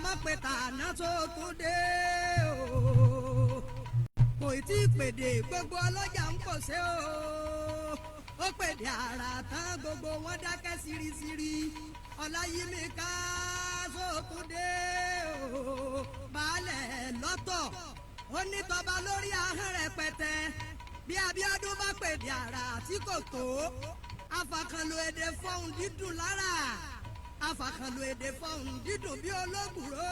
Má pè tàná tó tún dé o. Kò tí ì pèdè gbogbo ọlọ́jà ń kò ṣe o. Ó pèdè àrà tán gbogbo wọn dákẹ́ sírísírí. Ọláyímíká tó tún dé o. Baálẹ̀ lọ́tọ̀ ó ní tọba lórí ahọ́n rẹpẹtẹ. Bí Abíọ́dún bá pèdè àrà tí kò tó, afàkànlò èdè fọ́hùn dídùn lára, afàkànlò èdè fọ́hùn dídùn bí olóògùrò.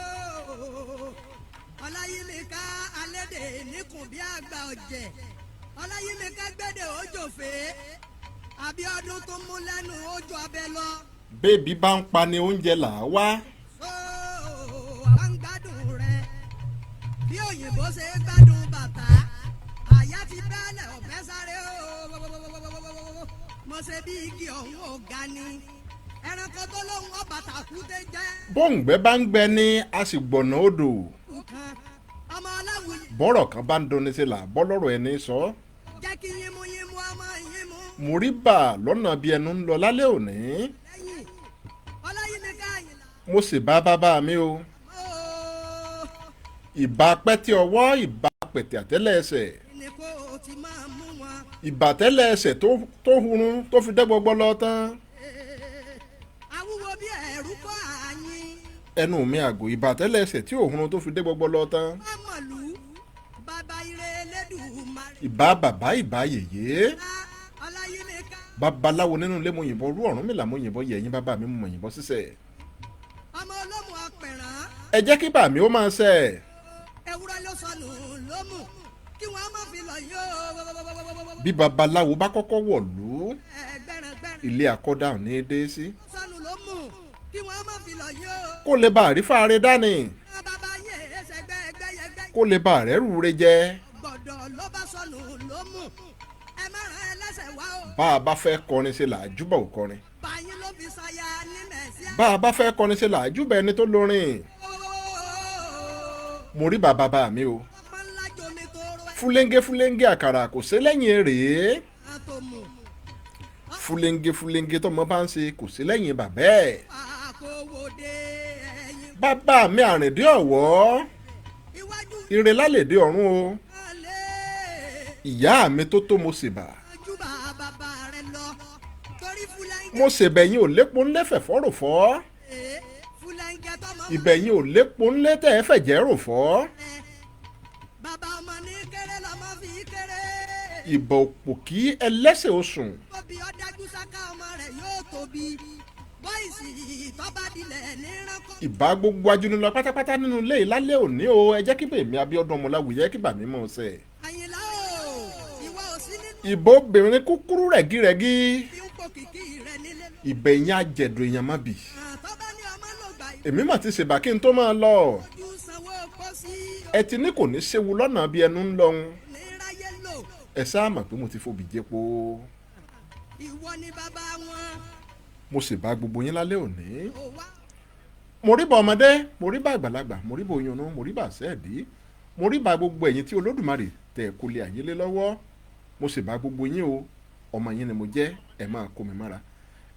Ọláyímíká alédè níkùn bí àgbà ọ̀jẹ̀. Ọláyímíká gbédè òjòfé. Abíọ́dún tó mú lẹ́nu ojú abẹ lọ. Bébí bá ń pa ni oúnjẹ là á wá. Ó à ń gbádùn rẹ bí òyìnbó ṣe ń gbádùn bàtà. Àyà ti bẹ́lẹ̀ ọ̀fẹ́ sáré o. Mo ṣe bí igi ọ̀hún ò ga ni ẹranko tó lóhùn ọ̀bàtà kúté jẹ́. Bóǹgbẹ́ bá ń gbẹ ní a sì gbọ̀nà odò. Kan ọmọ aláwùyí. Bọ́rọ̀ kan bá ń dunni sí là bọ́ lọ́rọ̀ ẹni sọ. Jẹ́ kí yínmú yínmú ọmọ yínmú. Mo rí bà lọ́nà bí ẹnu ń lọ lálẹ́ òní. Lẹ́yìn Ọláyímíká Àyìnlá. Mo sì bá bàbá mi o. Ooo. Ìbá pẹ́tẹ́ ọwọ́, ìbá pẹ̀tẹ́ àtẹ́lẹ̀ ẹsẹ̀. Ní kó o ti máa mú wọn. Ìbà tẹ́lẹ̀ ẹsẹ̀ tó hurun tó fi dẹ́gbọ́gbọ́ lọ tán. Awúwo bí ẹ̀rú kọ́ àyín. Ẹnu mi àgò, ìbà tẹ́lẹ̀ ẹsẹ̀ tí ò hurun tó fi dẹ́gbọ́gbọ́ lọ tán. Bámọ̀lú bàbá ire Elédùmarè. Ìbá bàbá, ìbá yèyé. Ọláyímíká. Babaláwo nínú ilé, mo yìnbọn rú Ọ̀rúnmìlà, mo yìnbọn yẹ̀yìn bàbá mi, mo yìnbọn sísẹ̀. Ọmọ olómù apẹ̀rán. Ẹ jẹ́ kí bàmí ó máa ṣẹ. Ewúrẹ́ ló sọnù lómù kí wọ́n má fi lọ yó. Bí babaláwo bá kọ́kọ́ wọ̀lú, ẹgbẹ̀rẹ̀gbẹ̀rẹ̀ ilé akọ́dà ò ní í dé sí. Sọnù lómù kí wọ́n má fi lọ yó. Kó lè bá àrífàre dání. Bàbá yẹn ẹsẹ̀gbẹ́ ẹgbẹ́yẹgbẹ́. Kó lè bá àrẹ́rù rẹ jẹ. Gbọ̀dọ̀ ló bá sọnù lómù ẹ má ràn ẹlẹ́sẹ̀ wá o. Bá a bá fẹ́ kọrin ṣe là á júbà ò kọrin. Báyìí ló fi ṣaya ní mẹ̀síà. Bá a bá fẹ́ kọrin ṣe là á júbà ẹni tó lórin. Mo rí bàbá bá mi o. Ọmọ ńlá jomi tóró ẹ̀. Fúlẹ́ńgé fúlẹ́ńgé àkàrà kò sí lẹ́yìn rèé. Àtòmù. Fúlẹ́ńgé fúlẹ́ńgé tọmọ bá ń ṣe kò sí lẹ́yìn bàbá ẹ̀. Àkówódé ẹ̀yìn. Bàbá mi àrìndí ọ̀wọ́. Iwájú. Ire lálẹ́dẹ ọ̀run o. Lé. Ìyá mi tó tó, mo sì bà. Júbà bàbá rẹ lọ torí fúlẹ́ńgẹ́. Mo ṣèbẹ̀yìn ò lépo ńlẹ́ fẹ̀fọ́ rò fọ́. Fúlẹ́ńgẹ́ tọmọ. Ìbẹ̀yìn ò lépo ńlẹ́ tẹ̀ ẹ́ fẹ̀jẹ̀ rò fọ́. Bàbá ọmọ ní kéré lọmọ fi kéré. Ìbọ̀ òpò kí ẹlẹ́sẹ̀ osùn. Tóbi ọ̀dájú sáká ọmọ rẹ̀ yóò tóbi bọ́ìsì tọ́ba dilẹ̀ ní ránkọ́. Ìbá gbogbo ajúnilọ pátápátá nínú ilé yìí lálẹ́ òní o. Ẹ jẹ́ kí bèmí Abíọ́dún Ọmọláwùyẹ kí bàmí mọ̀ ọ́sẹ̀. Àyìnlá o, ìwọ ò sí nínú. Ìbò obìnrin kúkúrú rẹ̀gírẹ̀gí. Fi ń po kìkì rẹ nílé. Ìbẹ̀yìn àjẹ̀dù èèyàn má bì. Tọ́ba ní ọmọ ló gbà yìí. Èmi mà ti ṣèbà kí n tó máa lọ. Ojú sanwó kó sí. Ẹ ti ní kò ní séwu lọ́nà bí ẹnu ń lọ́hún. Ní ráyé lò. Ẹ sáà mọ̀ pé mo ti fobì jẹ́po. Ìwọ ni bàbá wọn. Mo sì bá gbogbo yín lálẹ́ òní. Ò wá. Mo rí bá ọmọdé, mo rí bá àgbàlagbà, mo rí bá oyinú, mo rí bá sẹ́ẹ̀dí, mo rí bá gbogbo ẹ̀yin tí Olódùmarè tẹ̀ kó lé ayé lé lọ́wọ́. Mo sì bá gbogbo yín o. Ọmọ yín ni mo jẹ́, ẹ máa kó mi mára.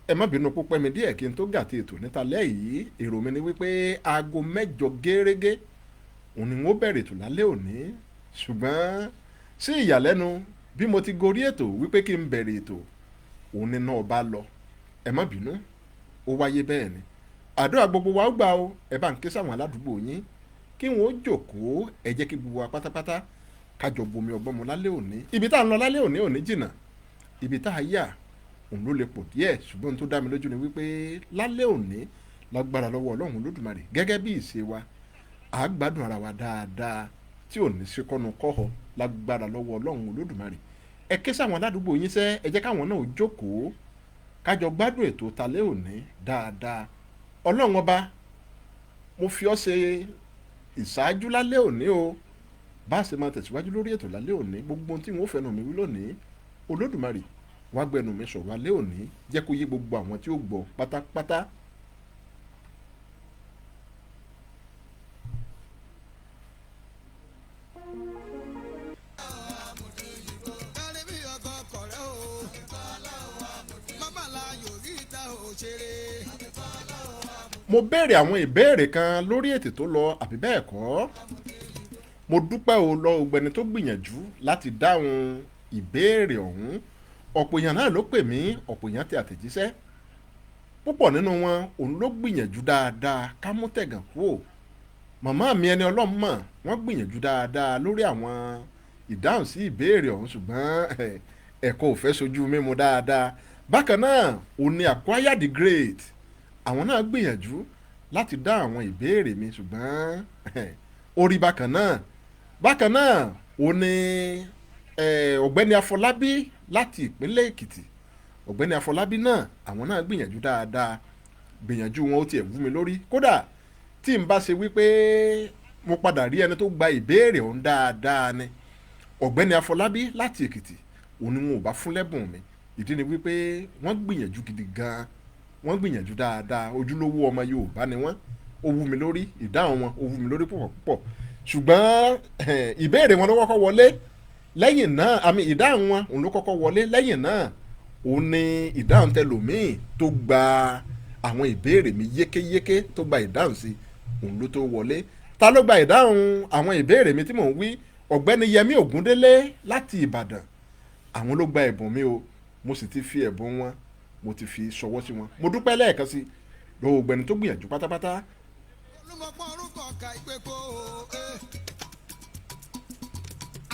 Ẹ má bínú púpẹ́ mi díẹ̀ kí n tó gàtí ètò níta lẹ́yìn. Èrò mi ni wípé aago 8 gẹ́rẹ́gẹ́ òun ni wọ́n bẹ̀rẹ̀ ètò lálẹ́ òní, ṣùgbọ́n sí ìyàlẹ́nu bí mo ti gorí ètò wípé kí n bẹ̀rẹ̀ ètò, òun ni náà bá lọ. Ẹ má bínú, ó wáyé bẹ́ẹ̀ ni. Àdúrà gbogbo wa ó gbà o. Ẹ bá ń ké sáwọn aládùúgbò yín kí wọn ó jòkóó. Ẹ jẹ́ kí gbogbo wa pátápátá kájọ bomi ọgbọ́n mu lálẹ́ òní. Ibi tá à ń lọ lálẹ́ òní ò ní jìnnà, ibi tá a yà òun ló lè pọ̀ díẹ̀, ṣùgbọ́n ohun tó dá mi lójú ni wípé lálẹ́ òní, lágbára lọ́wọ́ Ọlọ́run Olódùmarè, gẹ́gẹ́ bí ìṣe wa, à á gbádùn ara wa dáadáa tí ò ní sí kọ́nu kọ́họ, lágbára lọ́wọ́ Ọlọ́run Olódùmarè. Ẹ ké sáwọn aládùúgbò yín sẹ́, ẹ jẹ́ káwọn náà ó jókòó kájọ gbádùn ètò talẹ́ òní dáadáa. Ọlọ́run ọba, mo fi ọ́ ṣe ìṣáájú lálẹ́ òní o. Bá a ṣe máa tẹ̀síwájú lórí ètò lálẹ́ òní, gbogbo ohun tí n ó fẹnu mi wí lónìí, Olódùmarè wá gbẹnu mi sọ̀rọ̀ alẹ́ òní, jẹ́ kó yé gbogbo àwọn tí ó gbọ́ pátápátá. Kárí bí ọkọ kọ̀rẹ́ o. Mama la yóò rí ìta ò ṣeré. Mo béèrè àwọn ìbéèrè kan lórí ètò tó lọ, àbí bẹ́ẹ̀ kọ́? Mo dúpẹ́ o lọ ọ̀gbẹ́ni tó gbìyànjú láti dáhùn ìbéèrè ọ̀hún. Ọ̀pọ̀ èèyàn náà ló pè mí, ọ̀pọ̀ èèyàn tẹ àtẹ̀jíṣẹ́. Púpọ̀ nínú wọn òun ló gbìyànjú dáadáa ká mú tẹ̀gàn kúò. Màmá mi ẹni Ọlọ́run mọ̀, wọ́n gbìyànjú dáadáa lórí àwọn ìdáhùn sí ìbéèrè ọ̀hún, ṣùgbọ́n ẹ̀kọ́ ò fẹ́ sojú mímu dáadáa. Bákan náà òun ni Acquire the Great, àwọn náà gbìyànjú láti dá àwọn ìbéèrè mi, ṣùgbọ́n ó rí bákan náà. Bákan náà òun ni ọ̀gbẹ́ni Afọlábí láti ìpínlẹ̀ Èkìtì. Ọ̀gbẹ́ni Afọlábí náà, àwọn náà gbìyànjú dáadáa, gbìyànjú wọn ó tiẹ̀ wú mi lórí. Kódà tí n bá ṣe wípé mo padà rí ẹni tó gba ìbéèrè ọ̀hún dáadáa ni ọ̀gbẹ́ni Afọlábí láti Èkìtì, òun ni wọn ò bá fún lẹ́bùn mi. Ìdí ni wípé wọ́n gbìyànjú gidi gan-an, wọ́n gbìyànjú dáadáa, ojúlówó ọmọ Yorùbá ni wọ́n. Ó wú mi lórí ìdáhùn wọn, ó wú mi lórí púpọ̀ púpọ̀. Ṣùgbọ́n ìbéèrè wọn ló kọ́kọ́ wọlé, lẹ́yìn náà àmì ìdáhùn wọn òun ló kọ́kọ́ wọlé, lẹ́yìn náà òun ni ìdáhùn tẹlòmíì tó gba àwọn ìbéèrè mi yékéyéké, tó gba ìdáhùn sí òun ló tó wọlé. Ta ló gba ìdáhùn àwọn ìbéèrè mi tí mò ń wí? Ọ̀gbẹ́ni Yẹmí Ògúndélé láti Ìbàdàn, àwọn ló gba ẹ̀bùn mi o. Mo sì ti fi ẹ̀bùn wọn, mo ti fi ṣọwọ́ sí wọn. Mo dúpẹ́ lẹ́ẹ̀kan sí lọ́wọ́ ọ̀gbẹ́ni tó gbìyànjú pátápátá. Olúmọ̀pọ̀ orúkọ ọ̀ka ìgbépo o eh.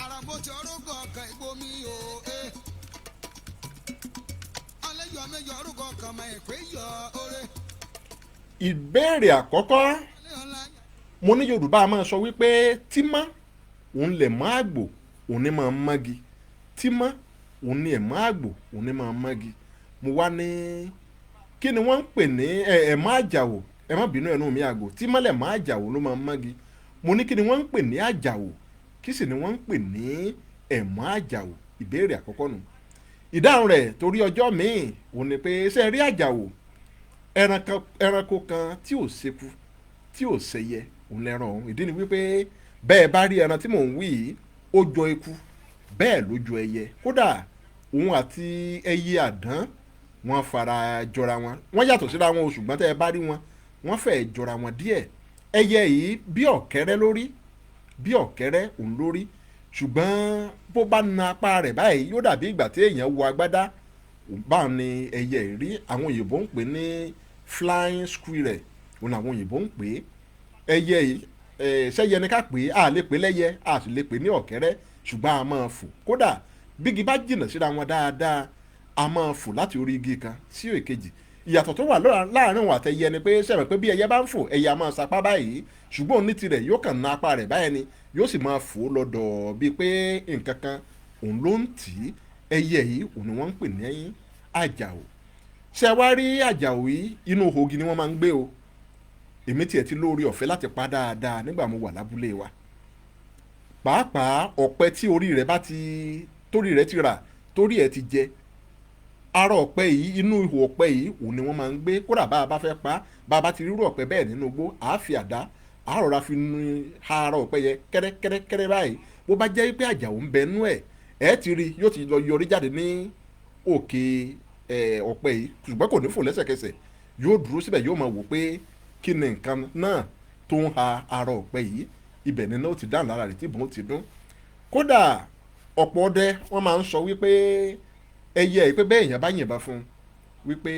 Àràbòtì orúkọ ọ̀ka ìgbomi o eh. Alẹ́yọ̀ mẹ́yọ̀ orúkọ ọ̀ka ọmọ ẹ̀pẹ́ yọ ore. Ìbéèrè àkọ́kọ́, mo ní Yorùbá máa sọ wípé tímọ́ òun lẹ̀ mọ́ àgbò òun ní máa mọ́gi, tímọ́ òun ní ẹ̀ mọ́ àgbò òun ní máa mọ́gi. Mo wá ní kí ni wọ́n ń pè ní ẹ̀mọ́ àjàwò? Ẹ má bínú, ẹnu mi àgò. Tímọ́ lẹ̀ mọ́ àjàwò ló máa mọ́gi. Mo ní kí ni wọ́n ń pè ní àjàwò, kí sì ni wọ́n ń pè ní ẹ̀mọ́ àjàwò? Ìbéèrè àkọ́kọ́ nù. Ìdáhùn rẹ̀ torí ọjọ́ míì òun ni pé ṣé ẹ rí àjàwò, ẹranko kan tí ò ṣekú tí ò ṣẹyẹ òun lẹ́ran ọ̀hún. Ìdí ni wípé bẹ́ẹ̀ bá rí ẹran tí mò ń wí yìí, ó jọ eku bẹ́ẹ̀ ló jọ ẹyẹ. Kódà òun àti ẹyẹ àdán wọ́n fara jọra wọn, wọ́n yàtọ̀ síra wọn o, ṣùgbọ́n tẹ́ ẹ bá rí wọn, wọ́n fẹ́ẹ̀ jọra wọn díẹ̀. Ẹyẹ yìí bí ọ̀kẹ́rẹ́ lórí, bí ọ̀kẹ́rẹ́ òun lórí, ṣùgbọ́n bó bá na apá rẹ̀ báyìí yóò dàbí ìgbà tí èèyàn wọ agbádá. Báwọn ni ẹyẹ yìí rí. Àwọn òyìnbó ń pè ní flying squirrel, òun làwọn òyìnbó ń pè é. Ẹyẹ yìí ṣẹ́yẹ ni ká pè é, a lè pè lẹ́yẹ, a sì lè pè ní ọ̀kẹ́rẹ́, ṣùgbọ́n a máa fò. Kódà bígi bá jìnnà síra wọn dáadáa, a máa fò láti orí igi kan sí èkejì. Ìyàtọ̀ tó wà láàrin òun àtẹyẹ ni pé sẹ́mi pé bí ẹyẹ bá ń fò, ẹyẹ a máa sapá báyìí, ṣùgbọ́n òun ní tirẹ̀ yóò kàn na apá rẹ̀ báyìí ni yóò sì máa fò lọ́dọ̀ bíi pé nǹkan kan òun ló ń tì í. Ẹyẹ yìí òun ni wọ́n ń pè ní àjàò. Ṣé wá rí àjàò yìí, inú ògì ni wọ́n máa ń gbé o. Èmi tiẹ̀ ti lórí ọ̀fẹ́ láti pa dáadáa nígbà mo wà lábúlé wa. Pàápàá ọ̀pẹ tí orí rẹ̀ bá ti torí rẹ̀ ti rà, torí ẹ̀ ti jẹ, ara ọ̀pẹ yìí, inú ihò ọ̀pẹ yìí òun ni wọ́n máa ń gbé. Kódà bá a bá fẹ́ pa, bá a bá ti rírú ọ̀pẹ bẹ́ẹ̀ nínú igbó, à á fi àdá, à á rọra fi nu ara ọ̀pẹ yẹn kẹ́rẹ́kẹ́rẹ́kẹ́rẹ́ báyìí. Bó bá jẹ́ pé àjàò ń bẹ nú ẹ̀, ẹ̀ ti rí yóò ti lọ yọrí jáde ní òkè ọ̀pẹ yìí, ṣùgbọ́n kò ní fò lẹ́sẹ̀kẹsẹ̀, yóò dúró síbẹ̀, yóò máa wò pé kí ni nǹkan náà tó ń ha ara ọ̀pẹ yìí. Ibẹ̀ ni náà ó ti dáhùn lára rẹ̀ tí ìbọn ó ti dún. Kódà ọ̀pọ̀ ọdẹ wọ́n máa ń sọ wípé ẹyẹ yìí pé bẹ́ẹ̀ èèyàn bá yìnbọn fún un, wípé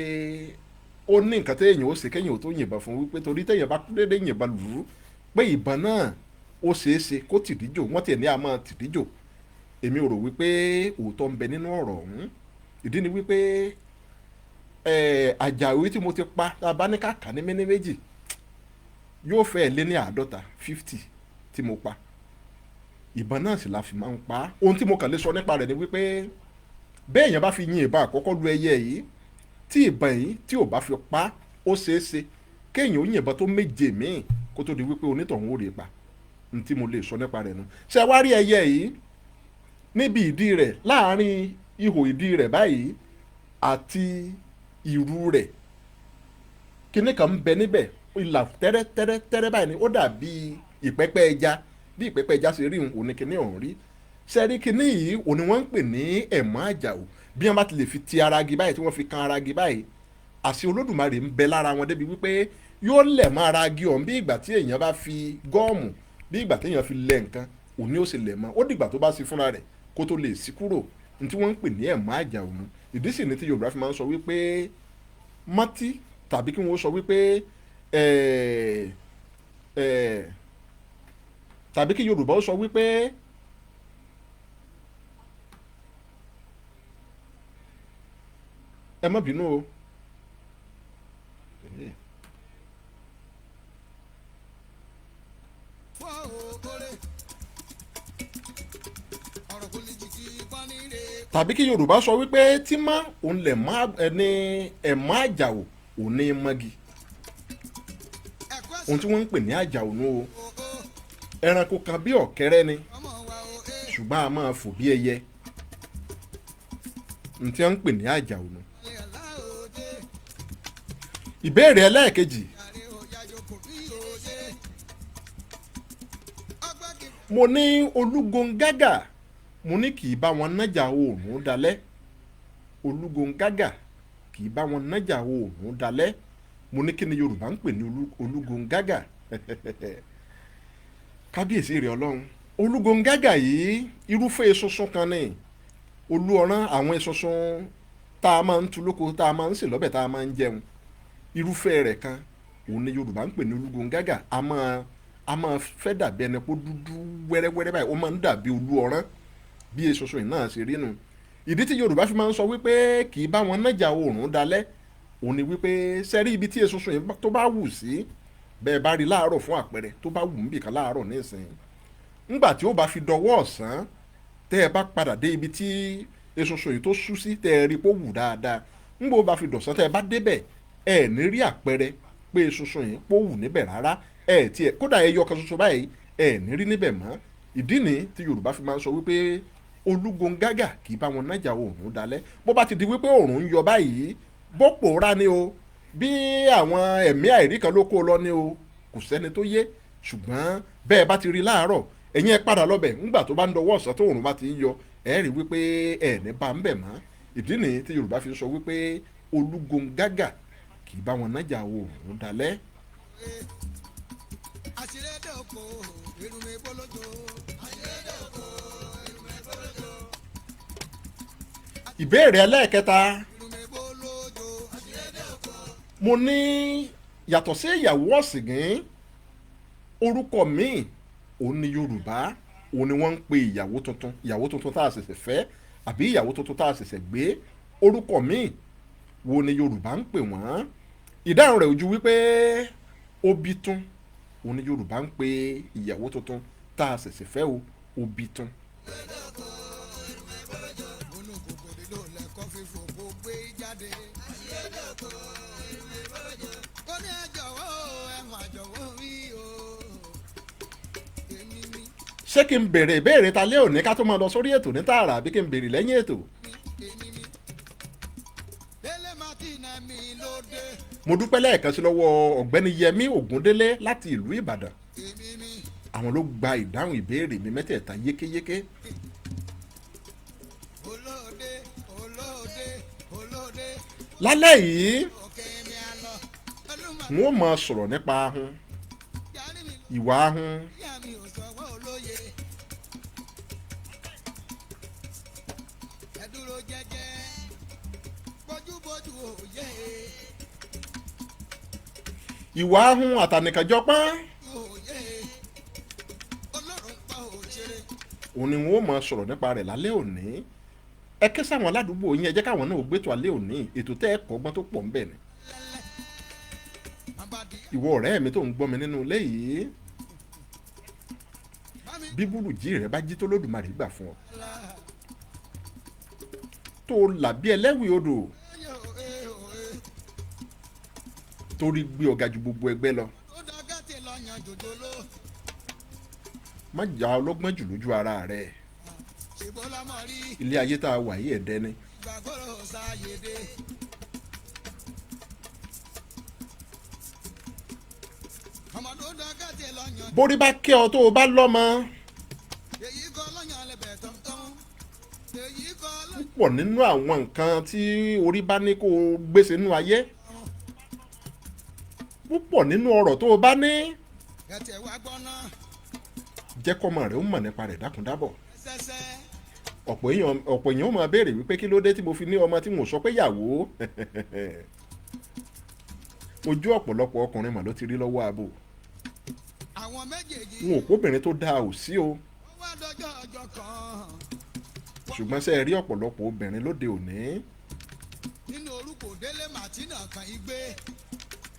ó ní nǹkan téèyàn ó ṣe kéèyàn ó tó yìnbọn fún un, wípé torí téèyàn bá dédé yìnbọn lù ú, pé ìbọn náà ó ṣeé ṣe kó tìdíjò. Wọ́n tiẹ̀ ní a máa tìdíjò. Èmi ò rò wípé òótọ́ ń bẹ nínú ọ̀rọ̀ ọ̀hún. Ìdí ni wípé àjàwé tí mo ti pa, tá a bá ní ká kà ní méní méjì, yóò fẹ́ lé ní 50, 50 tí mo pa. Ìbọn náà sì la fi máa ń pa á. Ohun tí mo kàn lè sọ nípa rẹ̀ ni wípé bẹ́ẹ̀ èèyàn bá fi yin ìbọn àkọ́kọ́ lu ẹyẹ yìí, tí ìbọn yìí tí ò bá fi pa, ó ṣeé ṣe kéèyàn ó yìnbọn tó méje míì kó tó di wípé onítọ̀hún ó rè pa. N tí mo lè sọ nípa rẹ̀ nu. Ṣé wá rí ẹyẹ yìí níbi ìdí rẹ̀, láàrin ihò ìdí rẹ̀ báyìí àti ìrù rẹ̀, kíní kan ń bẹ níbẹ̀, ìlà tẹ́rẹ́tẹ́rẹ́tẹ́rẹ́ báyìí ni, ó dàbí ìpẹ́pẹ́ ẹja. Bí ìpẹ́pẹ́ ẹja ṣe rí òun ní kíní ọ̀hún rí. Ṣé rí kíní yìí, òun ni wọ́n ń pè ní ẹ̀mọ́ àjàò. Bí wọ́n bá ti lè fi ti ara gi báyìí, tí wọ́n fi kan ara gi báyìí, àṣẹ Olódùmarè ń bẹ lára wọn débi wípé Yóò lẹ̀ mọ́ ara igi ọ̀hún bí ìgbà tí èèyàn bá fi gọ́ọ̀mù, bí ìgbà tí èèyàn fi lẹ̀ nǹkan, òní ó sì lẹ̀ mọ́. Ó dìgbà tó bá sí fúnra rẹ̀ kó tó lè sí kúrò. Ní tí wọ́n ń pè ní ẹ̀mọ́ àjàò nu. Ìdí sì ni tí Yorùbá fi máa ń sọ wípé mọ́tí, tàbí kí wọ́n sọ wípé tàbí kí Yorùbá ó sọ wípé ẹ má bínú o. Tàbí kí Yorùbá sọ wípé tí má òun lẹ̀ má ẹni ẹ̀mọ́ àjàò òun ní mọ́gi. Ohun tí wọ́n ń pè ní àjàò nù o. Ẹranko kan bí ọ̀kẹ́rẹ́ ni, ṣùgbọ́n a máa fò bí ẹyẹ. Ohun tí wọ́n ń pè ní àjàò nù. Ìbéèrè ẹlẹ́ẹ̀kejì. Mo ní Olúgongagà, mo ní kì í bá wọn nájà oòrùn dalẹ̀. Olúgongagà kì í bá wọn nájà oòrùn dalẹ̀. Mo ní kí ni Yorùbá ń pè ní Olúgongagà? Kábíyèsí rẹ̀ Ọlọ́run. Olúgongagà yìí irúfẹ́ esunsun kan ni. Olú ọ̀rán àwọn esunsun tá a máa ń tu lóko, tá a máa ń sè lọ́bẹ̀, tá a máa ń jẹun. Irúfẹ́ rẹ̀ kan òun ni Yorùbá ń pè ní Olúgongagà. A máa fẹ́ dàbí ẹni pé dúdú wẹ́rẹ́wẹ́rẹ́ báyìí, ó máa ń dàbí olú ọ̀rán bí esunsun yìí náà ṣe rí nu. Ìdí tí Yorùbá fi máa ń sọ wípé kì í bá wọn nájà oòrùn dalẹ̀ òun ni wípé sẹ́rí ibi tí esunsun yìí tó bá wù sí, bẹ́ẹ̀ bá rí láàárọ̀ fún àpẹẹrẹ, tó bá wù níbì kan láàárọ̀ nísìnyí, ńgbà tí ó bá fi dọwọ́ ọ̀sán, tẹ́ ẹ bá padà dé ibi tí esunsun yìí tó sú sí, tẹ́ ẹ rí pé ó wù dáadáa, ńgbà ó bá fi dọ̀sán tẹ́ ẹ bá débẹ̀, ẹ ní rí àpẹẹrẹ pé esunsun yìí pó wù níbẹ̀ rárá. Ẹ tiẹ̀ kódà ẹyọ kan ṣoṣo báyìí ẹ ní rí níbẹ̀ mọ́. Ìdí ni tí Yorùbá fi máa ń sọ wípé Olúgongagà kì í bá wọn nájà oòrùn dalẹ̀. Bó bá ti di wípé oòrùn ń yọ báyìí, bó pòórá ni o, bí àwọn ẹ̀mí àìrí kan ló kó lọ ni o, kò sẹ́ni tó yé. Ṣùgbọ́n bẹ́ẹ̀ bá ti rí láàárọ̀, ẹ̀yin ẹ padà lọ́bẹ̀ ńgbà tó bá ń dọwọ́ ọ̀sán tó oòrùn bá ti ń yọ, ẹ rí wípé ẹ ní bá ń bẹ̀ mọ́. Ìdí ni tí Yorùbá fi sọ wípé Olúgongagà kì í bá wọn nájà oòrùn dalẹ̀. Ìbéèrè ẹlẹ́ẹ̀kẹta. Mo ní yàtọ̀ sí ìyàwó ọ̀sìngín, orúkọ míì òun ni Yorùbá òun ni wọ́n ń pe ìyàwó tuntun, ìyàwó tuntun tá a ṣẹ̀ṣẹ̀ fẹ́ àbí ìyàwó tuntun tá a ṣẹ̀ṣẹ̀ gbé. Orúkọ míì wo ni Yorùbá ń pè wọ́n? Ìdáhùn rẹ̀ ojú wípé Obitun òun ni Yorùbá ń pe ìyàwó tuntun tá a ṣẹ̀ṣẹ̀ fẹ́ o, Obitun. Ṣé kí n béèrè ìbéèrè ta lé òní ká tó máa lọ sórí ètò ní tààrà, àbí kí n béèrè lẹ́yìn ètò? Mo dúpẹ́ lẹ́ẹ̀kan sí lọ́wọ́ Ọ̀gbẹ́ni Yẹmí Ògúndélé láti ìlú Ìbàdàn. Àwọn ló gba ìdáhùn ìbéèrè mi mẹ́tẹ̀ẹ̀ta yékéyéké. Lálẹ́ yìí n ó máa sọ̀rọ̀ nípa ahun, ìwà ahun. Ìwà ahun àtànìkànjọpọ́n òun ni wọn ó máa sọ̀rọ̀ nípa rẹ̀ lálẹ́ òní. Ẹ ké sáwọn aládùúgbò yín, ẹ jẹ́ káwọn náà gbétò alẹ́ òní, ètò tẹ́ ẹ kọ́gbọ́n tó pọ̀ ńbẹ̀ ni. Ìwọ ọ̀rẹ́ mi tó ń gbọ́ mi nínú ilé yìí, bí burújí rẹ bá jí tó Lódùmarè gbà fún ọ, tó là bí ẹlẹ́wì odò, torí gbé ọ̀gá ju gbogbo ẹgbẹ́ lọ, má jà ọlọ́gbọ́n jù lójú ara rẹ. Ilé ayé tá a wà yìí ẹ̀dẹ́ ni. Borí bá kẹ́ ọ tó o bá lọ́mọ, púpọ̀ nínú àwọn nǹkan tí orí bá ní kó o gbèsè nínú ayé, Púpọ̀ nínú ọ̀rọ̀ tó o bá ní, Ẹ̀tẹ̀ wá gbọ́ná. jẹ́ kọ́mọ rẹ̀ ó mọ̀ nípa rẹ̀ dákúndábọ̀. Sẹ́sẹ́. Ọ̀pọ̀ èèyàn ó máa béèrè wípé kí ló dé tí mo fi ní ọmọ tí mo sọ pé yàwó. Ojú ọ̀pọ̀lọpọ̀ ọkùnrin mà ló ti rí lọ́wọ́ abo. Àwọn méjèèjì. N ò kóbìnrin tó dáa ò sí o. Ó wá dọjọ́ ọjọ́ kan. Ṣùgbọ́n ṣe é rí ọ̀pọ̀lọpọ̀ obìnrin lóde òní, Nínú orúkọ Délé Màtínà kan igbe.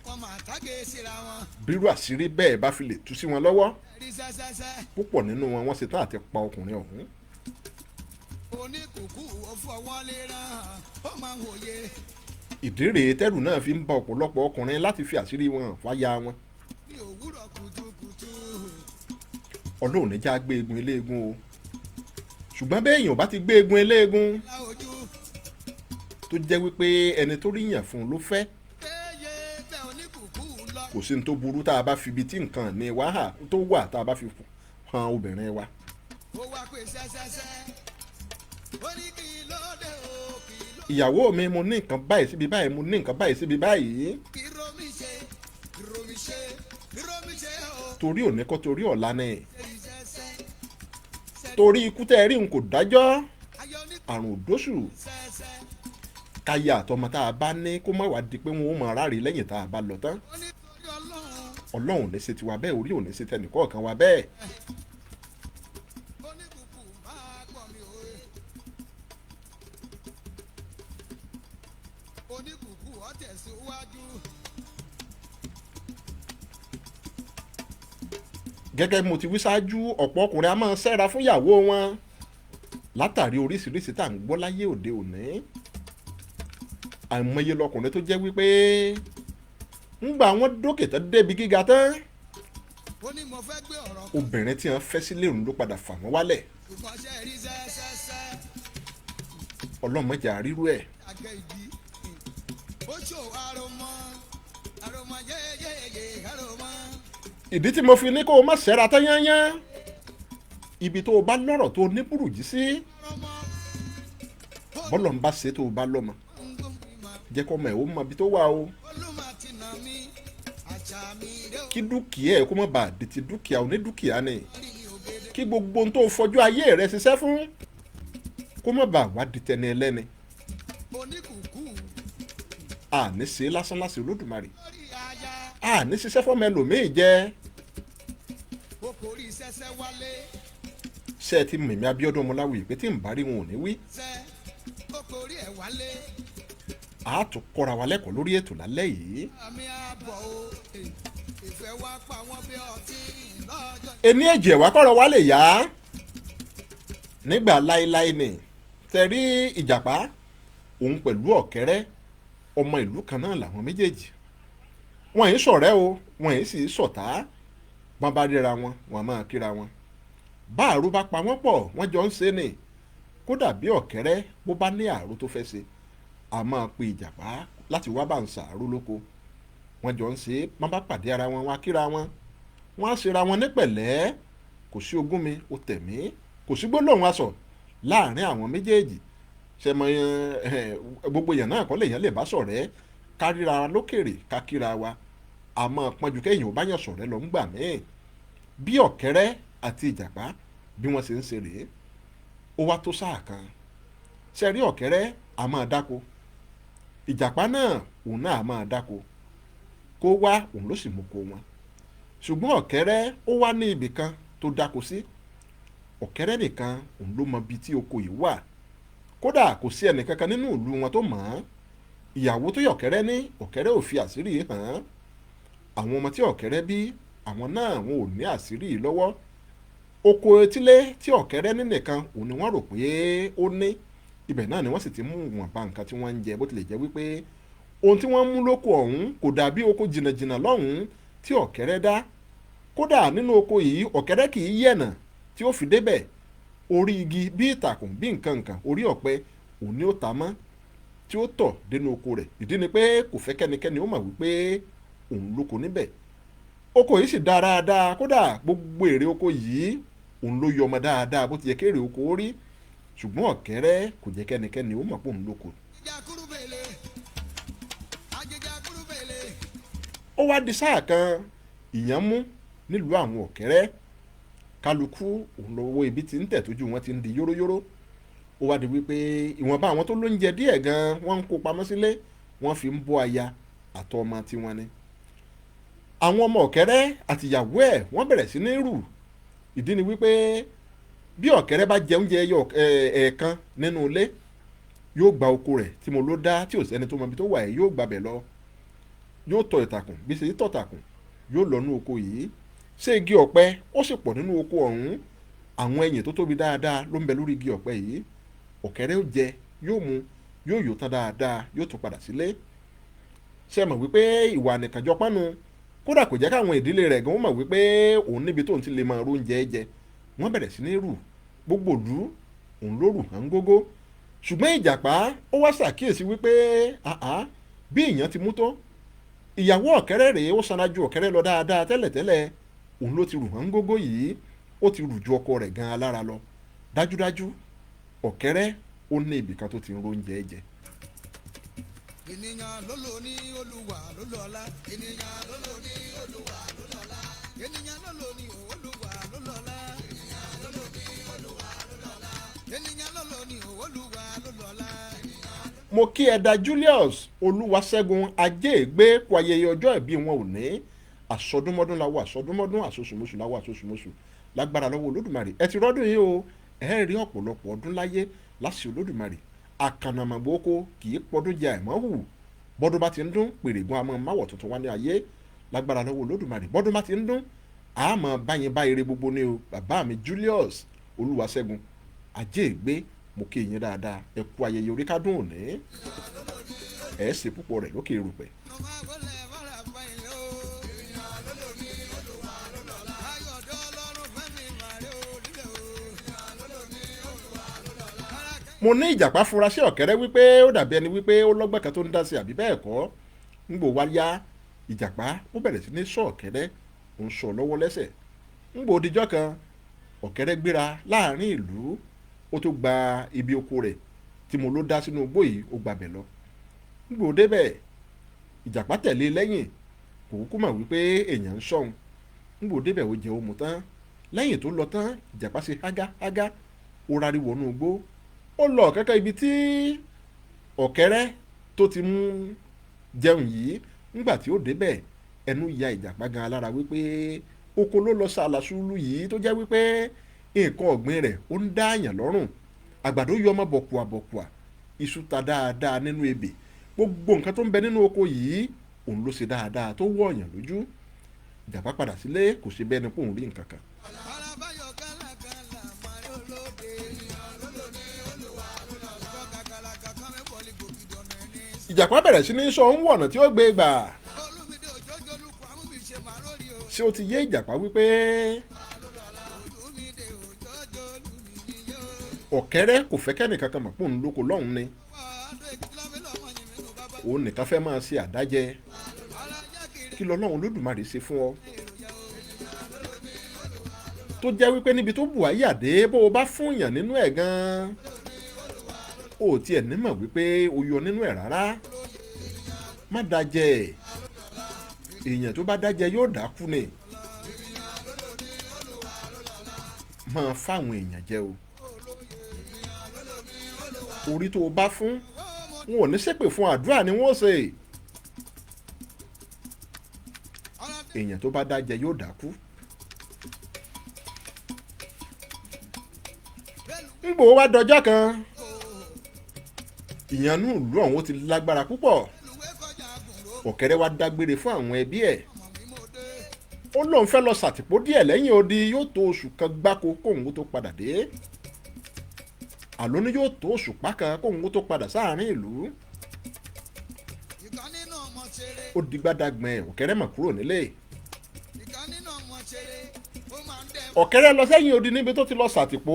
Wọ́n máa tágé síra wọn. bírú àṣírí bẹ́ẹ̀ bá fi lè tú sí wọn lọ́wọ́, Rí sẹ́sẹ́sẹ́. púpọ̀ nínú wọn, wọ́n ṣetán àti pa ọkùnrin ọ̀hún. Oníkùkù ò fọwọ́ lé rán. Ó máa ń wòye. Ìdí rèé tẹ́rù náà fi ń ba ọ̀pọ̀lọpọ̀ ọkùnrin láti fi àṣírí wọn hàn fáyà wọn. Ní òwúrọ̀ kùtùkùtù. Ọlọ́run ní já gbé egun eléegun o, ṣùgbọ́n bẹ́ẹ̀ èèyàn bá ti gbé egun eléegun, Láojú. tó jẹ́ wípé ẹni tó ríyàn fún un ló fẹ́, Péye bẹ́ẹ̀ oníkùkù lọ. kò sí ní tó burú tá a bá fi ibi tí nǹkan ní wàhà tó wà tá a bá fi hàn obìnrin wa. Ó wá pé sẹ́sẹ́sẹ́. Ó ní kí ló dé o, kí ló. Ìyàwó mi, mo ní nǹkan báyìí síbi báyìí, mo ní nǹkan báyìí síbi báyìí. Kí romi ṣe, kí romi ṣe, kí romi ṣe o. Torí òní kọ́, torí ọ̀la ni. Sẹ́sẹ́sẹ́. Torí ikú tẹ́ ẹ rí n kò dájọ́. Ayọ̀ ní Àrùn òdóṣù. sẹ́sẹ́. Káyà àtọmọ tá a bá ní kó má wàá di pé wọn ó máa ráre lẹ́yìn tá a bá lọ tán. Ó ní torí Ọlọ́run. Ọlọ́run ní ṣe tiwa bẹ́ẹ̀, orí ò ní ṣe tẹnìkọ̀ọ̀kan wa bẹ́ẹ̀. Oníkùkù máa gbọ́ mi òye. Oníkùkù ọ̀tẹ̀ síwájú. Gẹ́gẹ́ bí mo ti wí ṣáájú, ọ̀pọ̀ ọkùnrin a máa ṣẹ́ra fún ìyàwó wọn látàrí oríṣiríṣi tá à ń gbọ́ láyé òde òní. Àìmọye lọkùnrin tó jẹ́ wípé ńgbà wọn dókè tán débi gíga tán, Ó ní mo fẹ́ gbé ọ̀rọ̀ kan. obìnrin tí wọ́n fẹ́ sílé òun ló padà fà wọ́n wálẹ̀. Ṣùgbọ́n ṣe rí sẹ́sẹ́sẹ́. Ọlọ́mọdé àrírú ẹ̀. Àgẹ́ ìdí. Ó ṣò àròmọ. Àròmọ yéyéyé àròmọ. Ìdí tí mo fi ní kó o má ṣẹ́ra tán yányán, ibi tó o bá lọ́rọ̀ tó o ní burújí sí, Àròmọ. bọ́lọ̀ ń bá ṣe tó o bá lọ́mọ, jẹ́ kọ́mọ ẹ̀ ó mọ ibi tó wà o. Olùmọ̀tìnà mi, àṣà mi rè ó. Kí dúkìá ẹ̀ kó má bàa di ti dúkìá onídúkìá ni. Rí ògèdè. Kí gbogbo ohun tó o fọjú ayé rẹ ṣiṣẹ́ fún kó má bàa wá di tẹni ẹlẹ́ni. Oníkùkù Àní ṣe lásán lásán Olódùmarè. lórí aya. Àní ṣiṣẹ́ fọ́mọ ẹlòmíì jẹ́. Ó kò rí sẹ́sẹ́ wálé. Ṣé ẹ ti mẹ̀mí Abíọ́dún Ọmọláwuyì pé tí ń bá rí wọn ò ní wí. Sẹ́ ó kò rí ẹ̀ wálé. A tún kọ́ra wa lẹ́kọ̀ọ́ lórí ètò lálẹ́ yìí. Àmì àbọ̀ o. Ìfẹ́ wa pa wọ́n bí ọtí lọ́jọ́. Ení ẹ̀jẹ̀ wá kọ́rọ̀ wa lè yá nígbà láéláé ni tẹ̀rí ìjàpá òun pẹ̀lú ọ̀kẹ́rẹ́, ọmọ ìlú kan náà làwọn méjèèjì. Wọn yìí ṣọ̀rẹ́ o, wọn yìí sì ṣọ̀tá. Wọn bá ríra wọn, wọn máa kíra wọn. Bá àrò bá pa wọ́n pọ̀, wọ́n jọ ń ṣe ni. Kódà bí ọ̀kẹ́rẹ́ bó bá ní àrò tó fẹ́ ṣe, a máa pe ìjàpá láti wá bá ń ṣàárò lóko. Wọ́n jọ ń ṣe. Wọ́n bá pàdé ara wọn, wọn á kíra wọn, wọ́n á ṣera wọn ní pẹ̀lẹ́. Kò sí ogún mi ó tẹ̀ mí, kò sí gbólóhùn aṣọ láàrin àwọn méjèèjì. Ṣẹmọ gbogbo èèyàn náà kọ́ lèèyàn lè bá ṣọ̀rẹ́. Káríra lókèrè, kákíra wa, àmọ́ pọ́njú kẹ́yìn ò bá yàn ṣọ̀rẹ́ lọ ń gbà míì. Bí ọ̀kẹ́rẹ́ àti ìjàpá bí wọ́n ṣe ń ṣe rèé. Ó wá tó sáà kan, ṣe rí ọ̀kẹ́rẹ́ a máa dáko, ìjàpá náà òun náà a máa dáko, kó wá òun ló sì mú kó wọn. Ṣùgbọ́n ọ̀kẹ́rẹ́ ó wá ní ibì kan tó dáko sí. Ọ̀kẹ́rẹ́ nìkan òun ló mọ ibi tí oko yìí wà. Kódà kò sí ẹnìkankan nínú ìlú wọn tó mọ̀ ọ́n. Ìyàwó tó yọ̀kẹ́rẹ́ ní ọ̀kẹ́rẹ́ ò fi àṣírí yìí hàn án. Àwọn ọmọ tí ọ̀kẹ́rẹ́ bí, àwọn náà wọn ò ní àṣírí yìí lọ́wọ́. Oko etílé tí ọ̀kẹ́rẹ́ ní nìkan òun ni wọ́n rò pé ó ní. Ibẹ̀ náà ni wọ́n sì ti mú ìwọ̀nba nǹkan tí wọ́n ń jẹ, bó tilẹ̀ jẹ́ wípé ohun tí wọ́n mú lóko ọ̀hún kò dàbí oko jìnnàjìnnà lọ́hùn-ún tí ọ̀kẹ́rẹ́ dá. Kódà nínú oko yìí, ọ̀kẹ́rẹ́ kì í yẹ̀nà tí ó fi débẹ̀. Orí igi bí ìtàkùn bí nǹkan nǹkan, orí ọ̀pẹ òun ni ó ta mọ́ tí ó tọ̀ dénú oko rẹ̀. Ìdí ni pé kò fẹ́ kẹ́nikẹ́ni ó mọ̀ wípé òun lóko níbẹ̀. Oko yìí sì dáa dáadáa. Kódà gbogbo èrè oko yìí òun ló yọ ọmọ dáadáa bó ti yẹ kéèrè oko ó rí. Ṣùgbọ́n ọ̀kẹ́rẹ́ kò jẹ́ kẹ́nikẹ́ni ó mọ̀ pé òun lóko. Ajẹjà kúrúbèlè. Ajẹjà kúrúbèlè. Ó Ó wá di sáà kan, ìyàn mú nílùú àwọn ọ̀kẹ́rẹ́. Kálukú òun lọ́wọ́ ibi tí ń tẹ̀ tójú wọn ti ń di yóróyóró. Ó wá di wípé ìwọ̀nba àwọn tó lóúnjẹ díẹ̀ gan wọ́n ń kó pamọ́ sílé, wọ́n fi ń bọ́ aya àtọmọ tiwọn ni. Àwọn ọmọ ọ̀kẹ́rẹ́ àtìyàwó ẹ̀ wọ́n bẹ̀rẹ̀ sí ní rù. Ìdí ni wípé bí ọ̀kẹ́rẹ́ bá jẹ oúnjẹ ẹyọ ẹ̀ẹ̀kan nínú ilé, yóò gba oko rẹ̀ tí mo ló dá tí ò sẹ́ni tó mọ ibi tó wà ẹ̀, yóò gbabẹ̀ lọ, yóò tọ ìtàkùn bí ṣe tọ̀ tàkùn, yóò lọ nú oko yìí. Ṣé igi ọ̀pẹ ó sì pọ̀ nínú oko ọ̀hún, àwọn ẹyìn tó tóbi dáadáa ló ń bẹ lórí igi ọ̀pẹ yìí. Ọ̀kẹ́rẹ́ ó jẹ, yóò mu, yóò yó tán dáadáa, yóò tún padà sílé. Ṣé mọ̀ wípé ìwà nìkànjọpánu, kódà kò jẹ́ káwọn ìdílé rẹ̀ gan mọ̀ wípé òun níbi tóun ti lè máa róúnjẹ jẹ. Wọ́n bẹ̀rẹ̀ sí ní rù, gbogbo ìlú òun ló rù hàn gógó. Ṣùgbọ́n ìjàpá ó wá ṣàkíyèsí wípé àá bí ìyàn ti mú tó, ìyàwó ọ̀kẹ́rẹ́ rèé, ó sanra ju ọ̀kẹ́rẹ́ lọ dáadáa tẹ́lẹ̀tẹ́lẹ̀, òun ló ti rù hàn gógó yìí, ó ti rù ju ọkọ rẹ̀ gan alára lọ. Dájúdájú ọ̀kẹ́rẹ́ ó ní ibìkan tó ti ń róúnjẹ jẹ. Ènìyàn ló lò ní Olúwa ló lọ́lá. Ènìyàn ló lò ní Olúwa ló lọ́lá. Ènìyàn ló lò ní Olúwa ló lọ́lá. Ènìyàn ló lò ní Olúwa ló lọ́lá. Ènìyàn ló lò ní Olúwa ló lọ́lá. Mo kí ẹ̀dà Julius Olúwaṣẹ́gun Ajéègbé kú ayẹyẹ ọjọ́ ìbí wọn ò ní. Àsọdúnmọ́dún la wọ àsọdúnmọ́dún, àsosùmọ́sù la wọ àsosùmọ́sù. Lágbára lọ́wọ́ Olódùmarè, ẹ ti rọ́dún yìí o, ẹ rí ọ̀pọ̀lọpọ̀ ọdún láyé láṣẹ Olódùmarè. Àkànnàmọ̀gbò oko kì í pọdún jẹ àìmọ́ hù. Bọ́dún bá ti ń dún, pèrègùn àmọ́ máwọ̀ tuntun wá ní ayé. Lágbára lọ́wọ́ Olódùmarè, bọ́dún bá ti ń dún, àmọ́ báyìí bá ire gbogbo ni o. Bàbá mi Julius Olúwaṣẹ́gun Ajéègbé, mo kí yín dáadáa, ẹ kú ayẹyẹ orí kádùn òní, ẹ ṣe púpọ̀ rẹ̀ lókè erùpẹ̀. Mo máa wọlé mọ́ra báyìí o. Ènìyàn ló lò ní Olúwa ló lọ́lá. Ayọ̀dọ́ Ọlọ́run fẹ́mi màrí o nílẹ̀ o. Ènìyàn ló lò ní Olúwa ló lọ́lá. Mo ní ìjàpá fura sí ọ̀kẹ́rẹ́ wípé ó dàbí ẹni wípé ó lọ́gbọ́n kan tó ń dá sí àbí bẹ́ẹ̀ kọ́. Ńgbò wá yá, ìjàpá ó bẹ̀rẹ̀ sí ní sọ ọ̀kẹ́rẹ́, ó ń sọ lọ́wọ́ lẹ́sẹ̀. Ńgbò dijọ́ kan, ọ̀kẹ́rẹ́ gbéra láàrin ìlú, ó tó gba ibi oko rẹ̀ tí mo ló dá sínú igbó yìí, ó gbabẹ̀ lọ. Ńgbò débẹ̀, ìjàpá tẹ̀lé lẹ́yìn, kò kúkú mọ̀ wípé èèyàn ń sọ̀hún. Ńgbò débẹ̀, ó jẹ ó mu tán. Lẹ́yìn tó lọ tán, ìjàpá ṣe hágáhágá, ó rárí wọnú igbó, ó lọ kẹ́kẹ́ ibi tí ọ̀kẹ́rẹ́ tó ti mú jẹun yìí. Ńgbà tí ó débẹ̀, ẹnu ya ìjàpá gan alára wípé oko ló lọ sàlàsúlù yìí tó jẹ́ wípé nǹkan ọ̀gbìn rẹ̀ ó ń dá àyàn lọ́rùn. Àgbàdo yọ ọmọ bọ̀kùà bọ̀kùà, iṣu ta dáadáa nínú ebè, gbogbo nǹkan tó ń bẹ nínú oko yìí òun ló ṣe dáadáa tó wọ̀ ọ̀yàn lójú. Ìjàpá padà sílé, kò ṣe bẹ́ẹ̀ ni kò ń rí nǹkan kan. Alábáyọ̀ kálákálá màrí olóde. Ènìyàn ló lò ní Olúwa ló lọ́lá. Ìkọ́ kàkàlàkà kan mẹ́wọ̀lì gòkè dọ̀nà ẹni. Ìjàpá bẹ̀rẹ̀ sí ní sọ ń wọ̀nà tí ó gbé gbà. Olúmídé òjòjò olùkọ́ amúbíṣe màrórí o. Ṣé ó ti yé ìjàpá wípé Olúmídé òjòjò olúmídé yóò. ọ̀kẹ́rẹ́ kò fẹ́ kẹ́nìkan kan mọ̀ pé òun lóko lọ́hùn ni, òun nìkan fẹ́ máa ṣe àdájẹ. Kí lọ́lọ́run Olódùmarè ṣe fún ọ tó jẹ́ wípé níbi tó bù áyà dé, bó o bá fún yàn nínú ẹ̀ gan-an, o ò tiẹ̀ nímọ̀ wípé o yọ nínú ẹ̀ rárá. Má dájẹ́, èèyàn tó bá dájẹ́ yóò dákú ni. Máa fáwọn èèyàn jẹ o. Orí tó o bá fún wọn ò ní ṣépè fún, àdúrà ni wọ́n ṣe. Èèyàn tó bá dájẹ́ yóò dákú. Ńgbò wá dọjọ́ kan, ìyànnú ìlú ọ̀hún ó ti lágbára púpọ̀. Ọ̀kẹ́rẹ́ wá dágbére fún àwọn ẹbí ẹ̀, ó lóun fẹ́ lọ ṣàtìpó díẹ̀ lẹ́yìn odi, yóò tó oṣù kan gbáko kóun ó tó padà dé. Àló ni yóò tó oṣù pákan kóun ó tó padà sáàrin ìlú. Ìkan nínú ọmọ ṣeré. Ó digbádàgbọ̀n ẹ̀, ọ̀kẹ́rẹ́ mà kúrò nílé. Ìkan nínú ọmọ ṣeré. Ó máa ń dẹ Ọ̀kẹ́rẹ́ lọ sẹ́yìn odi níbi tó ti lọ ṣàtìpó.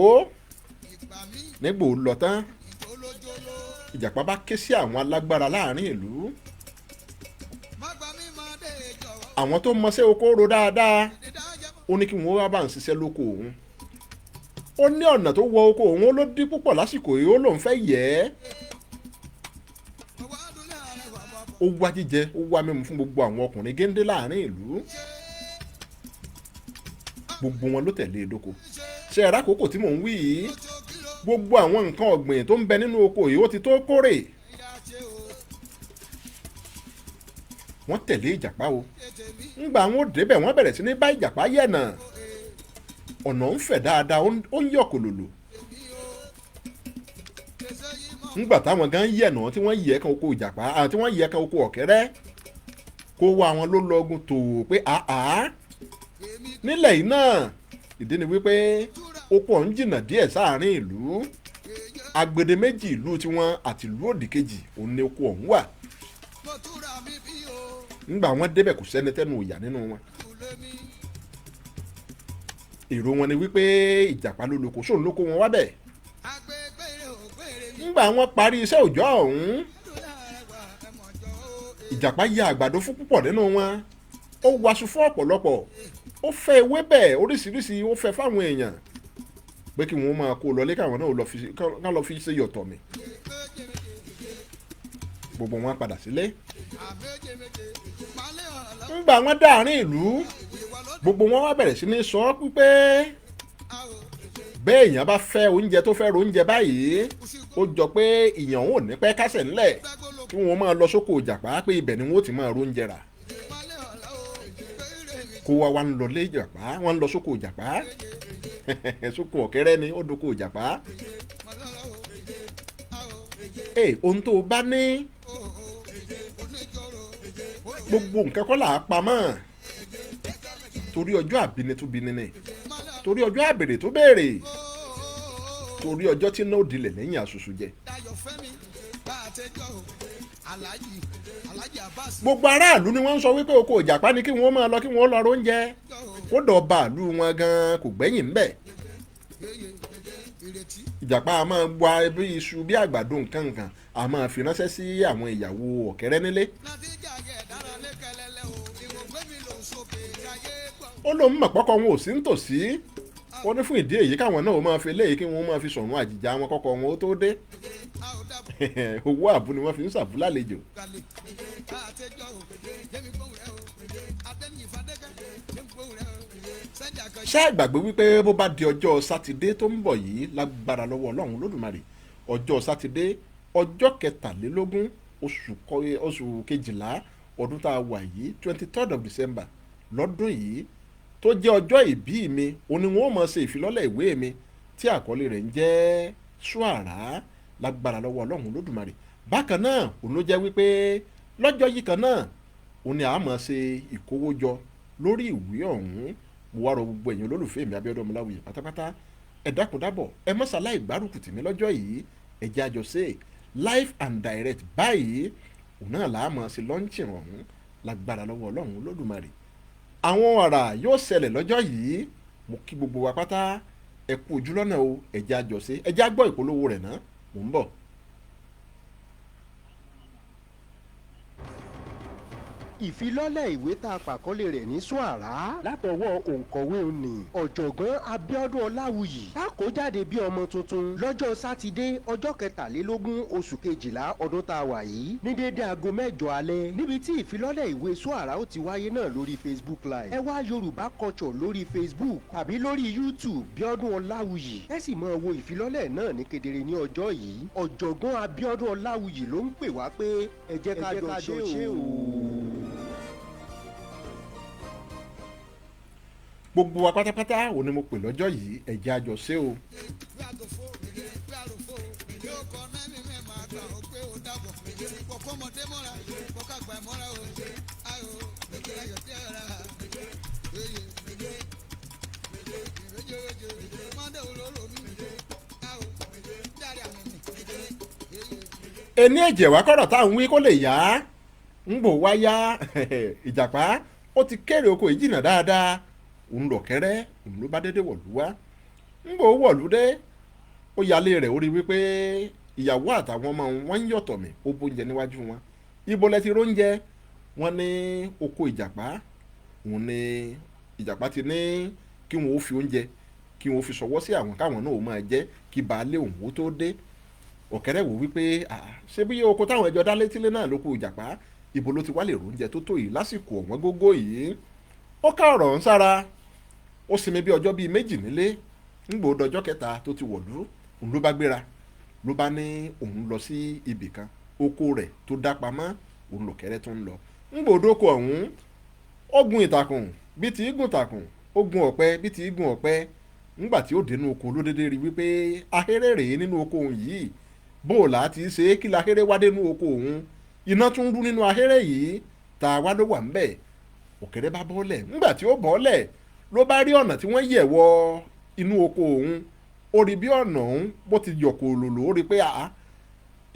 ìgbà mí Nígbò ó lọ tán, ìjólójóló. ìjàpá bá ké sí àwọn alágbára láàrin ìlú, Má gbà mí máa dé jọ̀wọ́. àwọn tó mọṣẹ́ oko ro dáadáa. Dídájẹ́ Ó ní kí wọ́n wá bá ń ṣiṣẹ́ lóko òun. Ó ní ọ̀nà tó wọ oko òun ó ló dín púpọ̀ lásìkò yìí, ó lóun fẹ́ yẹ̀ ẹ́. ọwọ́ adúlé ààrẹ wà bọ̀bọ̀. Ó wá jíjẹ, ó wá mímu fún gbogbo àwọn ọkùnrin géńdé láàrin ìlú. Gbogbo wọn ló tẹ̀lé e dóko. Ṣe ẹ̀rá àkókò tí mò ń wí yìí, gbogbo àwọn nǹkan ọ̀gbìn tó ń bẹ nínú oko yìí ó ti tó kórè. Wọ́n tẹ̀lé ìjàpá o. Ńgbà wọn ò débẹ̀, wọ́n bẹ̀rẹ̀ sí ní bá ìjàpá yẹ̀nà. Ọ̀nà ń fẹ̀ dáadáa, ó ń yọ̀ kòlòlò. Ńgbà táwọn gan yẹ̀nà tí wọ́n yẹ̀ kan oko ìjàpá àti wọ́n yẹ̀ kan oko ọ̀kẹ́rẹ́, kó wá wọn ló lọ́gùn tó pé àá nílẹ̀ yìí náà. Ìdí ni wípé oko ọ̀hún jìnnà díẹ̀ sáàárín ìlú. Agbede méjì ìlú tiwọn àti ìlú òdì kejì òun ni oko ọ̀hún wà. Ńgbà wọn débẹ̀, kò sẹ́ni tẹ́nu òyà nínú wọn. Èrò wọn ni wípé ìjàpá ló lóko, sóun ló kó wọn wábẹ̀. Ńgbà wọn parí iṣẹ́ òòjọ́ ọ̀hún, ìjàpá ya àgbàdo fún púpọ̀ nínú wọn, ó waṣu fún ọ̀pọ̀lọpọ̀, ó fẹ́ ewébẹ̀ oríṣiríṣi, ó fẹ́ fáwọn èèyàn pé kí wọ́n máa kó lọlé, káwọn náà lọ fi ṣe yọ̀tọ̀ mi. Gbogbo wọn padà sílé. Ńgbà wọn dáàrin ìlú, gbogbo wọn wá bẹ̀rẹ̀ sí ní sọ pípé bẹ́ẹ̀ èèyàn bá fẹ́ oúnjẹ tó fẹ́ roúnjẹ báyìí, ó jọ pé ìyàn ò ní pẹ́ kásẹ̀ ńlẹ̀, kí wọ́n máa lọ sóko ìjàpá, pé ibẹ̀ ni wọ́n ó ti máa roúnjẹ rà. Kó wá wá ń lọ lé ìjàpá, wọ́n ń lọ sóko ìjàpá, sóko ọ̀kẹ́rẹ́ ni ó dóko ìjàpá. Ohun tó o bá ní, gbogbo nǹkan kọ́ là á pamọ́, torí ọjọ́ àbíni tó bini ni, torí ọjọ́ àbèrè tó béèrè, torí ọjọ́ tí náà dilẹ̀ lẹ́yìn àṣùṣù jẹ. Gbogbo aráàlú ni wọ́n ń sọ wípé oko ìjàpá ni kí wọ́n máa lọ, kí wọ́n lọ róúnjẹ. Kódà ọba ìlú wọn gan kò gbẹ́yìn ńbẹ̀. Ìjàpá a máa wá bí iṣu bí àgbàdo nǹkan nǹkan, a máa fi ránṣẹ́ sí àwọn ìyàwó ọ̀kẹ́rẹ́ nílé. Ó lóun mọ̀ pọ́kọ wọn ò sí nítòsí, ó ní fún ìdí èyí káwọn náà ó máa fi léyìí kí wọ́n máa fi sọ̀run àjìjà wọn kọ́kọ́ wọn ó tó dé. Owó àbú ni wọ́n fi ń sàbú lálejò. Ṣé ẹ gbàgbé wípé bó bá di ọjọ́ sátidé tó ń bọ̀ yìí, lágbára lọ́wọ́ Ọlọ́run Lódùmarè, ọjọ́ sátidé ọjọ́ 23 oṣù kejìlá ọdún tá a wà yìí, 23rd of December lọ́dún yìí, tó jẹ́ ọjọ́ ìbí mi, òun ni wọ́n máa ṣe ìfilọ́lẹ̀ ìwé mi tí àkọlé rẹ̀ ń jẹ́ Ṣùàrà, lágbára lọ́wọ́ Ọlọ́run Lódùmarè. Bákan náà òun ló jẹ́ wípé lọ́jọ́ yìí kan náà òun ni a máa ṣe ìkówójọ lórí ìwé ọ̀hún. Mo wá rọ gbogbo ẹ̀yin olólùfẹ́ mi Abíọ́dún Ọmọláwuyì pátápátá, ẹ dákun dábọ̀, ẹ má ṣaláì gbárùkù tì mí lọ́jọ́ yìí. Ẹ jẹ́ àjọ ṣe live and direct báyìí, òun náà là á máa ṣe lọ́ńchìn ọ̀hún lágbára lọ́wọ́ Ọlọ́run Lódùmarè. Àwọn ọ̀rà yóò ṣẹlẹ̀ lọ́jọ́ yìí. Mo kí gbogbo wa pátá, ẹ kú ojú lọ́nà o, ẹ jẹ́ àjọ ṣe, ẹ jẹ́ á gbọ́ ìpolówó rẹ̀ náà, mò ń bọ̀. Ìfilọ́lẹ̀ ìwé tá a pàkọ́lé rẹ̀ ní Ṣùàrà látọwọ́ òǹkọ̀wé òní ọ̀jọ̀gbọ́n Abíọ́dún Ọláwuyì tá kó jáde bí ọmọ tuntun lọ́jọ́ sátidé ọjọ́ 23 oṣù kejìlá ọdún tá a wà yìí ní déédé aago 8 alẹ́, níbi tí ìfilọ́lẹ̀ ìwé Ṣùàrà ó ti wáyé náà lórí Facebook Live. Ẹ wá Yorùbá Culture lórí Facebook tàbí lórí YouTube Bíọ́dún Ọláwuyì, ẹ sì máa wo ìfilọ́lẹ̀ náà ní kedere ní ọjọ́ yìí. Ọ̀jọ̀gbọ́n Abíọ́dún Ọláwuyì ló ń pè wá pé ẹ jẹ́ ká jọ ṣe o. Gbogbo wa pátápátá òun ni mo pè lọ́jọ́ yìí, ẹ jẹ́ a jọ ṣe o. Ẹni ẹ̀jẹ̀ wá kọ̀rọ̀ tá à ń wí kó lè yá ń bò wá yá. Ìjàpá ó ti kéré oko yìí jìnnà dáadáa, òun lọ kẹrẹ, òun ló bá dédé wọ̀lú wá. Ń bò wọ̀lú dé, ó yálé rẹ̀, ó rí wípé ìyàwó àtàwọn ọmọ wọn ń yọ̀tọ̀ mí, ó bóúnjẹ níwájú wọn. Ibo lẹ ti róúnjẹ? Wọn ní oko ìjàpá. Òun ní ìjàpá ti ní kí wọn ó fi oúnjẹ, kí wọn ó fi ṣọwọ́ sí àwọn káwọn náà ó máa jẹ kí baálé òun ó tó dé. Ọ̀kẹ́rẹ́ wò wípé ṣé bí oko táwọn ẹjọ́ dá létílé náà ló kó ìjàpá, Ibo ló ti wá lè róúnjẹ tó tó yìí lásìkò ọ̀wọ́n gógó yìí? Ó ká ọ̀rọ̀ ń sára, ó sinmi bí ọjọ́ bíi 2 nílé. Ńgbò dọjọ́ kẹta tó ti wọ̀lú, òun ló bá gbéra, ló bá ní òun lọ sí ibì kan, oko rẹ̀ tó dá pamọ́, òun lọ̀kẹ́rẹ́ tó ń lọ. Ńgbò dóko ọ̀hún, ó gun ìtàkùn bí ti í gùn tàkùn, ó gun ọ̀pẹ bí ti í gun ọ̀pẹ. Ńgbà tí ó dénú oko ló dédé rí wípé ahéré rèé nínú oko òun yìí. Bó o là á ti ṣe é kí lahéré wá dénú oko òun? Iná tún rú nínú ahéré yìí, tá a wá ló wà ńbẹ̀? Ọ̀kẹ́rẹ́ bá bọ́lẹ̀. Ńgbà tí ó bọ́lẹ̀ ló bá rí ọ̀nà tí wọ́n yẹ̀ wọ inú oko òun. Ó rí bí ọ̀nà òun bó ti yọ̀ kòlòlò, ó rí pé àá,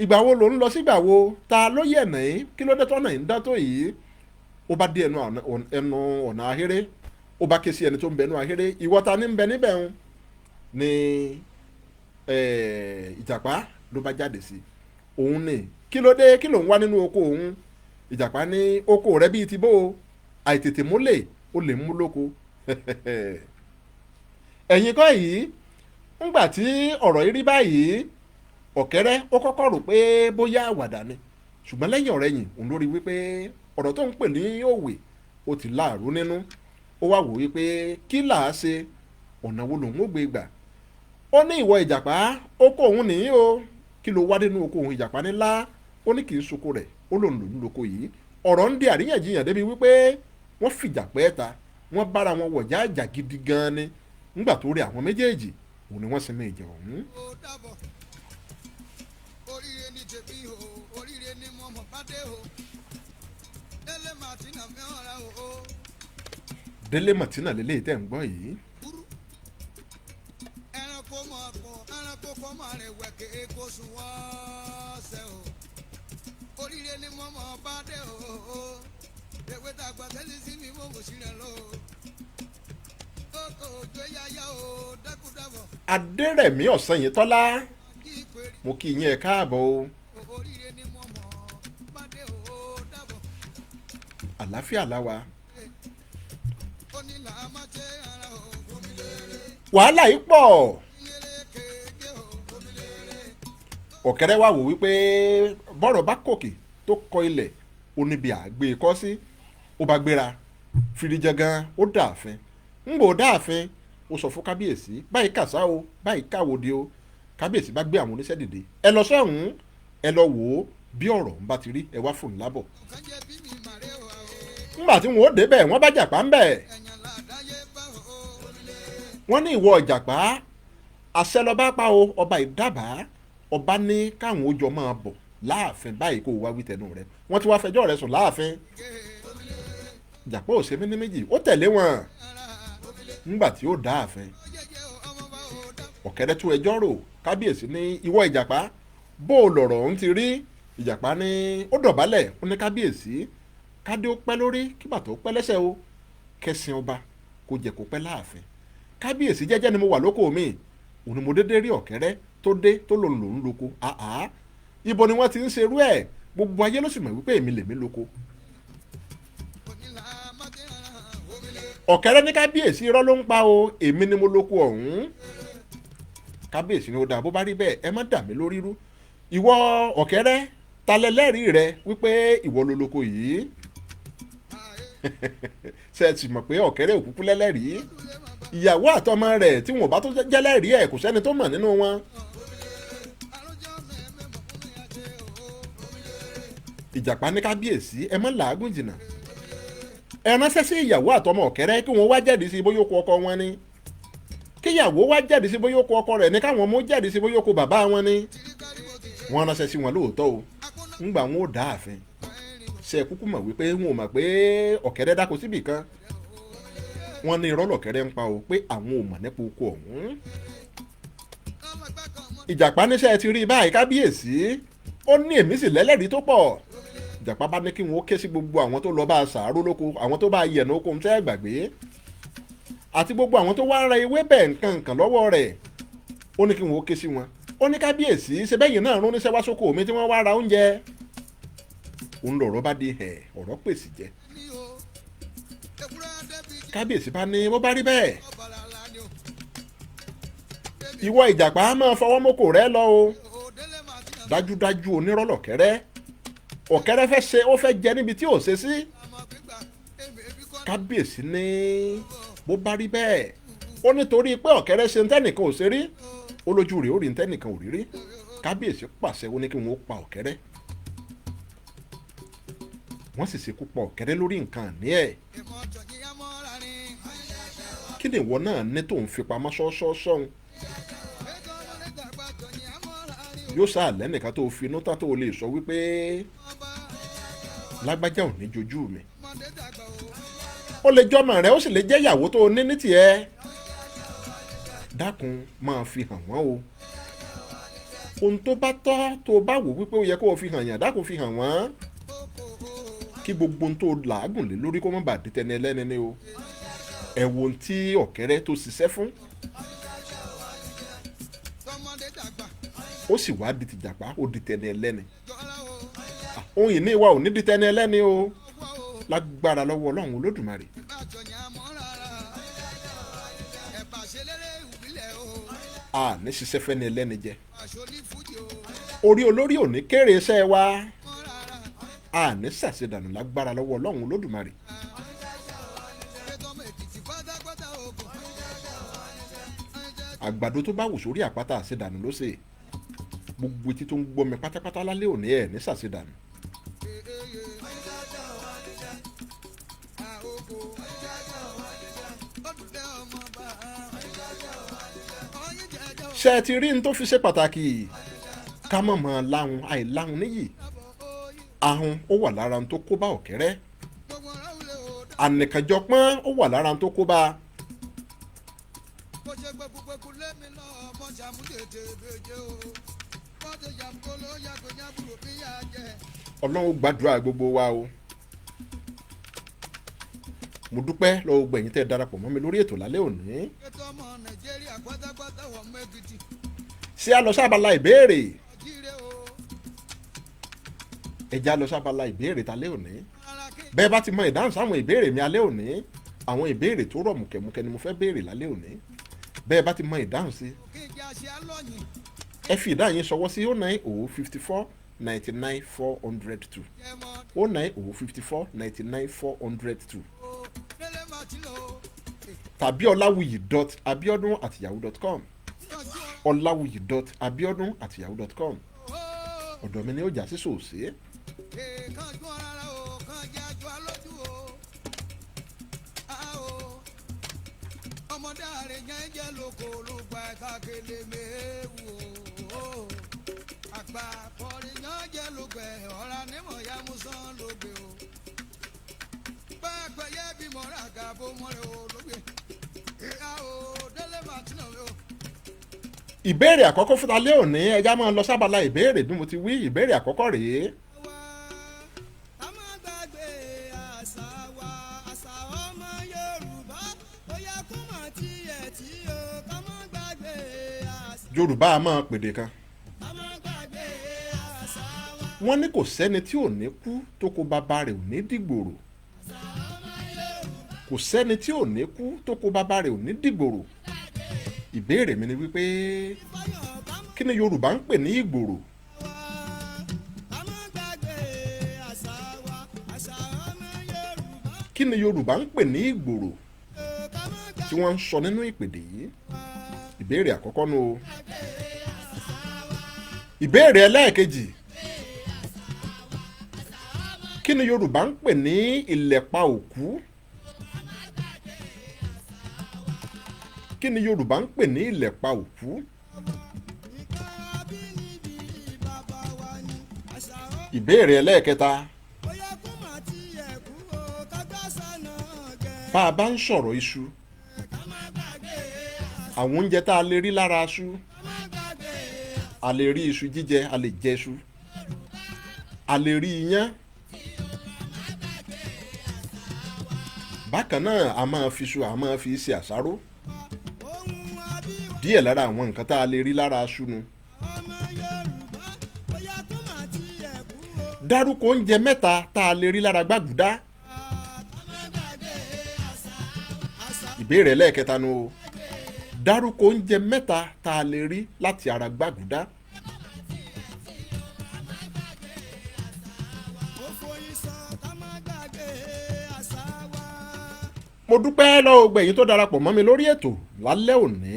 ìgbà wo ló ń lọ sígbà wo? Ta ló yẹ̀ náà yìí? Kí ló dé tọ́nà yìí ń dá tó yìí? Ó bá dé ẹnu ọ̀nà ahéré, ó bá ké sí ẹni tó ń bẹ ẹnu ahéré, ìwọ ta ní ń bẹ níbẹ̀ ń ni Ìjàpá ló bá jáde sí òun ni, kí ló dé, kí ló ń wá nínú oko òun? Ìjàpá ní oko rẹ bíi ti bó o, àìtètè múlẹ̀ ó lè mú lóko. Ẹ̀yin kọ́ yìí, ńgbà tí ọ̀rọ̀ yìí rí báyìí, Ọ̀kẹ́rẹ́ ó kọ́kọ́ rò pé bóyá àwàdà ni, ṣùgbọ́n lẹ́yìn ọ̀rẹ̀yìn òun ló rí wípé ọ̀rọ̀ tó ń pè ní òwe ó ti láàrú nínú. Ó wá wò wípé kí là á ṣe, ọ̀nà wo lòun ó gbé gbà? Ó ní ìwọ Ìjàpá, oko òun nìyí o, kí ló wá nínú oko òun? Ìjàpá ní lá, ó ní kì í soko rẹ̀, ó lòun lòun lóko yìí. Ọ̀rọ̀ ń di àríyànjiyàn débi wípé wọ́n fìjà pẹ́ ta, wọ́n bára wọn wọ̀já àjà gidi gan ni. Ńgbà tó rí àwọn méjèèjì, òun ni wọ́n sinmi ìjà ọ̀hún. Ó dàbọ̀, oríire ni tèmi o, oríire ni mo mọ̀ bá dé o, Délé Màtínà mẹ́wàá o. Délé Màtínà lélẹ́yìí tẹ̀ ń gbọ́ yìí. Burú ẹranko mọ̀ pọ̀, ẹranko kọ́ mọ̀ rẹ̀ wẹ̀kẹ́ kó sùn wọ́ọ́sẹ̀ o, oríire ni mo mọ̀ bá dé o, ewé tàgbà tẹ́lẹ̀ sí mi mo wò sí rẹ̀ lọ o, kò jó yáyá o, dákúdàbọ̀. Adérẹ̀mí Ọ̀sanyìntọ́lá, kí ìpèrè mo kí yín ẹ káàbọ̀ o. Oríire ni mo mọ̀ bá dé o, dàbọ̀. Àlàáfíà láwa. Ó ní là á má ṣe ara o, omilere. Wàhálà yìí pọ̀. Ilé kéje o, omilere. Ọ̀kẹ́rẹ́ wá wò wípé bọ́rọ̀ bá kòkè tó kọ ilẹ̀, ó níbi àgbé kọ́ sí. Ó bá gbéra fìdíjàgan, ó dààfin. Ńgbò dààfin, ó sọ fún kábíyèsí, báyìí kàṣá o, báyìí káwòde o. Kábíyèsí bá gbé àwọn oníṣẹ́ dìde, ẹ lọ sọ́hùn, ẹ lọ wò ó bí ọ̀rọ̀ ń bá ti rí, ẹ wá fún un lábọ̀. Ọ̀kan jẹ́ bí mi màrẹ́ wà o. Ńgbà tí wọn ó débẹ̀, wọ́n bá jàpá ń bẹ̀. Ẹ̀yàn làdáyé bá o, omilere. Wọ́n ní ìwọ Ìjàpá, àṣẹ lọ́ba pa o, ọba ìdábàá, ọba ní káwọn ó jọ máa bọ̀ láàfin báyìí kó o wá wí tẹnu rẹ. Wọ́n ti wá fẹjọ́ rẹ sùn láàfin. Ìjàpá ò ṣe mí ní méjì, ó tẹ̀lé wọn. Ńgbà tí ó dá ààfin, Ọ̀kẹ́rẹ́ tún ẹjọ́ rò. Kábíyèsí ní ìwọ Ìjàpá, bó o lọ̀rọ̀ ń ti rí? Ìjàpá ní ó dọ̀bálẹ̀, ó ní kábíyèsí, kádé ó pẹ́ lórí, kí bàtà ó pẹ́ lẹ́sẹ̀ o, kẹsìn ọba kó jẹ́ kó pẹ́ láàfin. Kábíyèsí, jẹ́jẹ́ ni mo wà lóko mi, òun ni mo dédé rí Ọ̀kẹ́rẹ́ tó dé tó lòun lòun lóko. Àá, ibo ni wọ́n ti ń ṣerú ẹ̀? Gbogbo ayé ló sì mọ̀ wípé èmi lèmi lóko. Ọ̀kẹ́rẹ́ ní kábíyèsí, irọ́ ló ń pa o, èmi ni mo lóko ọ̀hún. Kábíyèsí ni ó dáa, bó bá rí bẹ́ẹ̀, ẹ má dà mí lórí rú. Ìwọ Ọ̀kẹ́rẹ́, ta lẹlẹ́rìí rẹ wípé ìwọ ló lóko yìí? Ṣe é ti mọ̀ pé Ọ̀kẹ́rẹ́ òkúkú lẹ́lẹ́rìí? Ìyàwó àtọmọ rẹ̀ tí wọn ò bá tó jẹ́lẹ́rìí ẹ̀, kò sẹ́ni tó mọ̀ nínú wọn. Ìjàpá ní kábíyèsí, ẹ má làágùn jìnnà, ẹ ránṣẹ́ sí ìyàwó àtọmọ Ọ̀kẹ́rẹ́ kí wọ́n wá jẹ́rìí sí bóyá ó kó ọkọ wọn ni, kíyàwó wá jẹ́rìí sí bóyá ó kó ọkọ rẹ̀ ní, káwọn ọmọ jẹ́rìí sí bóyá ó kó bàbá wọn ni. Wọ́n ránṣẹ́ sí wọn lóòótọ́ o. Ńgbà wọn ò dá ààfin, ṣe é kúkú mọ̀ wípé wọn ò mọ̀ pé Ọ̀kẹ́rẹ́ dáko síbì kan? Wọ́n ní irọ́ lọ̀kẹ́rẹ́ ń pa o, pé àwọn ò mọ̀ nípa oko ọ̀hún. Ìjàpá níṣẹ́ ti rí báyìí kábíyèsí, ó ní èmi sì lẹ́lẹ́rìí tó pọ̀. Ìjàpá bá ní kí wọn ó ké sí gbogbo àwọn tó lọ bá a sàárò lóko, àwọn tó bá a yẹ̀nà oko ń tẹ́ gbàgbé, àti gbogbo àwọn tó wá ra ewébẹ̀ nǹkan nǹkan lọ́wọ́ rẹ̀. Ó ní kí wọn ó ké sí wọn. Ó ní kábíyèsí, ṣe bẹ́yìn náà rún níṣẹ́ wá sóko mi tí wọ́n wá ra oúnjẹ? Òun lọ̀rọ̀ bá di ẹ̀, ọ̀rọ̀ pèsè jẹ. Kábíyèsí bá ní bó bá rí bẹ́ẹ̀, ìwọ Ìjàpá máa fọwọ́ mọ́kò rẹ lọ o, dájúdájú onírọ̀lọ́kẹ́rẹ́ Ọ̀kẹ́rẹ́ fẹ́ ṣe, ó fẹ́ jẹ níbi tí ò ṣe sí. Ọmọ gbígbà èmi èmi kọ́. Kábíyèsí ní bó bá rí bẹ́ẹ̀, ó nítorí pé ọ̀kẹ́rẹ́ ṣe ntẹ́nìkan ò ṣe rí, ó lójú rẹ̀ ó rí ntẹ́nìkan ò rí rí. Kábíyèsí pàṣẹ, ó ní kí wọ́n ó pa ọ̀kẹ́rẹ́. Wọ́n sì ṣekú pa ọ̀kẹ́rẹ́ lórí nǹkan àní ẹ̀. Ìmọ̀ jọ̀yìn amọ́ra ni. Kí ni ìwọ náà ní tó ń fi pamọ́ ṣọ́ṣọ́ṣọ́hun? Ètò ọmọdé dàgbà jọ̀yìn amọ́ra ni o. Yóò sáà lẹ́nìkan tó fi inú tán tó lè sọ wípé Ọba lágbájá ò ní jojú mi. ọmọdé dàgbà o. Ó lè jọmọ rẹ, ó sì lè jẹ́ ìyàwó tó o ní ní tiẹ̀. Dákun, máa fi hàn wọ́n o. Ohun tó bá tọ́, tó o bá wò wípé ó yẹ kó o fi hàn yàn, dákun, fi hàn wọ́n, kí gbogbo ohun tó o làágùn lé lórí kó má bàa di tẹni ẹlẹ́ni ni o. Ẹ wo ohun tí ọ̀kẹ́rẹ́ tó ṣiṣẹ́ fún, Tọmọdé dàgbà ó sì wá di tìjàpá, ó di tẹni ẹlẹ́ni. jọra o. Ohun ìní wa ò ní di tẹni ẹlẹ́ni o, Owó o. lágbára lọ́wọ́ Ọlọ́run Olódùmarè. Ìbá jọ̀yìn amọ́ra ra. Ẹ̀bà ṣẹlẹ́rẹ́ ìbílẹ̀ o. A ní ṣiṣẹ́ fẹ́ni ẹlẹ́ni jẹ. Aṣọ ní fújì o. Orí olórí ò ní kéré iṣẹ́ wa. Mọ́ra ra. A ní ṣàṣedànù lágbára lọ́wọ́ Ọlọ́run Olódùmarè. Ètò ọmọ Èkìtì pátápátá ogun. Àgbàdo tó bá wù sórí àpáta, àṣedànù ló ṣe. Gbogbo etí tó ń gbọ́ mi pátápátá lálẹ́ òní, ẹ̀ ní ṣàṣedànù. Àhókò. Olùdé ọmọ bá. Ọyìn jẹjọ. Ṣé ẹ ti rí n tó fi ṣe pàtàkì ká mọ̀ mọ́ láhùn? Àìláhùn níyì, ahun ó wà lára ohun tó kó bá ọ̀kẹ́rẹ́. Gbogbo ọ̀rọ̀ wulẹ̀ o. Ànìkànjọpọ́n ó wà lára ohun tó kó bá. Bó ṣe gbẹkúgbẹkú lémi náà mọ ṣàmúdèdè bèjé o. Bó ṣe yàgò ló yàgò yàgò bí yà jẹ. Ọlọ́run ó gbàdúrà gbogbo wa o. Mo dúpẹ́ lọ́wọ́ gbogbo ẹ̀yin tẹ́ ẹ darapọ̀ mọ́ mi lórí ètò lálẹ́ òní. Ètò ọmọ Nàìjíríà pátápátá wọ̀ mẹ́gìtì. Ṣé a lọ sábàlá ìbéèrè? Ọ̀jíire o. Ẹ já lọ sábàlá ìbéèrè talẹ́ òní. Ara kí. Bẹ́ẹ̀ bá ti mọ ìdáhùn sáwọn ìbéèrè mi alẹ́ òní, àwọn ìbéèrè tó rọ̀ mùkẹ̀mùkẹ̀ ni mo fẹ́ béèrè lálẹ́ òní. Bẹ́ẹ̀ bá ti mọ ìdáhùn sí, Kí n jẹ́ àṣẹ alọ́yìn. ẹ fi ìdáhùn yín ṣọwọ́ sí 09054 99 402. Jẹ́ mọ́ 09054 99 402 o. Délé máa ti lọ o. tàbí ọláwùyí.abiodun@yahoo.com, ọláwùyí.abiodun@yahoo.com. Ọ̀dọ̀ mi ni ó já sí sòsè. Èèkàn gbọ́n rárá o, kàn jẹ́ àjọ alójú o. A o. Ọmọdé àrè yẹn jẹ́ lóko ló gba ẹ̀ka kele méwù o. Àgbà kọrin yẹn jẹ́ lógbẹ̀ ọ̀rá nímọ̀ ya musán lógbè o. Pẹ́ẹ́pẹ́ yẹ bímọ rà gàbó mọ́rẹ́ o lógbè. Ìhà o, Délé Màtínà o. Ìbéèrè àkọ́kọ́ fún talẹ́ òní, ẹja máa lọ sábàlá ìbéèrè bí mo ti wí. Ìbéèrè àkọ́kọ́ rèé. Wa ká má gbàgbé àṣà wa, àṣà ọmọ Yorùbá, ó yẹ kó mọ̀ tiẹ̀ tí o. Ká má gbàgbé àṣà. Yorùbá a máa pèdè kan. Ká má gbàgbé àṣà wa. Wọ́n ní kò sẹ́ni tí ò ní kú tó kó bàbá rẹ̀ ò ní dìgbòrò. Kò sẹ́ni tí ò ní kú tó kó bàbá rẹ̀ ò ní dìgbòrò. Ìbéèrè mi ni wípé, Fọyọ̀ ká má kí ni Yorùbá ń pè ní ìgbòrò? wa, ká má gbàgbé àṣà wa, àṣà ọmọ Yorùbá. Kí ni Yorùbá ń pè ní ìgbòrò Ká má tí wọ́n ń sọ nínú ìpèdè yìí? Ìbéèrè àkọ́kọ́ nu o. Ìbéèrè ẹlẹ́ẹ̀kejì: kí ni Yorùbá ń pè ní ìlẹ̀pa òkú? Kí ni Yorùbá ń pè ní ìlẹ̀pa òkú? Nǹkan abínibí bàbá wa ni àṣà ọmọ. Ìbéèrè ẹlẹ́ẹ̀kẹta: Ó yẹ kó mọ̀ tiẹ̀ kú o, ká gbàṣà náà gẹ̀. Bá a bá ń sọ̀rọ̀ iṣu, Ká má gbàgbé àṣà. àwọn oúnjẹ tá a lè rí lára iṣu, Ká má gbàgbé. a lè rí iṣu jíjẹ, a lè jẹ iṣu, a lè rí iyán. Bákan náà, a máa fi iṣu, a máa fi ṣe àṣáró. Ohun abíwá Díẹ̀ lára àwọn nǹkan tá a lè rí lára iṣu nu. Ọmọ Yorùbá, ó yẹ kó mọ̀ tiẹ̀ kú o. Dárúkọ oúnjẹ mẹ́ta tá a lè rí lára gbàgùdá. Ká má gbàgbé àṣà àṣà. Ìbéèrè ẹlẹ́ẹ̀kẹta nu o. Dárúkọ oúnjẹ mẹ́ta tá a lè rí láti ara gbàgùdá. Mo dúpẹ́ lọ́wọ́ gbogbo ẹ̀yin tó darapọ̀ mọ́ mi lórí ètò lálẹ́ òní.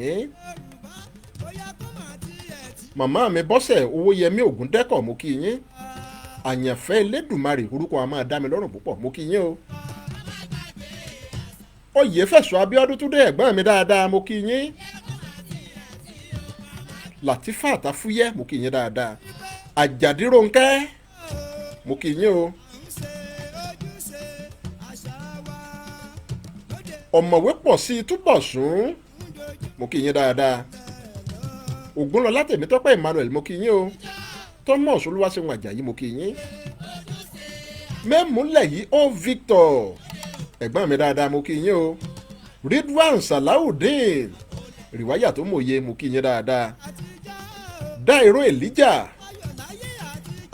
Màmá mi Bọ́sẹ̀ Owóyẹmí Ògúndẹ́kọ̀, mo kí yín. Àyànfẹ́ Elédùmarè, orúkọ a máa dá mi lọ́rùn púpọ̀, mo kí yín o. Oyèfẹ̀sọ Abíọ́dún Túndé, ẹ̀gbọ́n mi dáadáa, mo kí yín. Làtífà Àtàfúyẹ́, mo kí yín dáadáa. Àjàdí Rónkẹ́, mo kí yín o. Ọ̀mọ̀wé pọ̀ sí i túbọ̀ sùn, mo kí yín dáadáa. Ògúnlọlá Tèmítọ́pẹ́ Emmanuel, mo kí yín o. Thomas Olúwaṣẹ́gun Àjàyí, mo kí yín. Mẹ́múlẹ̀ yìí ó Victor, ẹ̀gbọ́n mi dáadáa, mo kí yín o. Ridwan Salawudeen, rìwáyà tó mòye, mo kí yín dáadáa. Dáìró Elijah,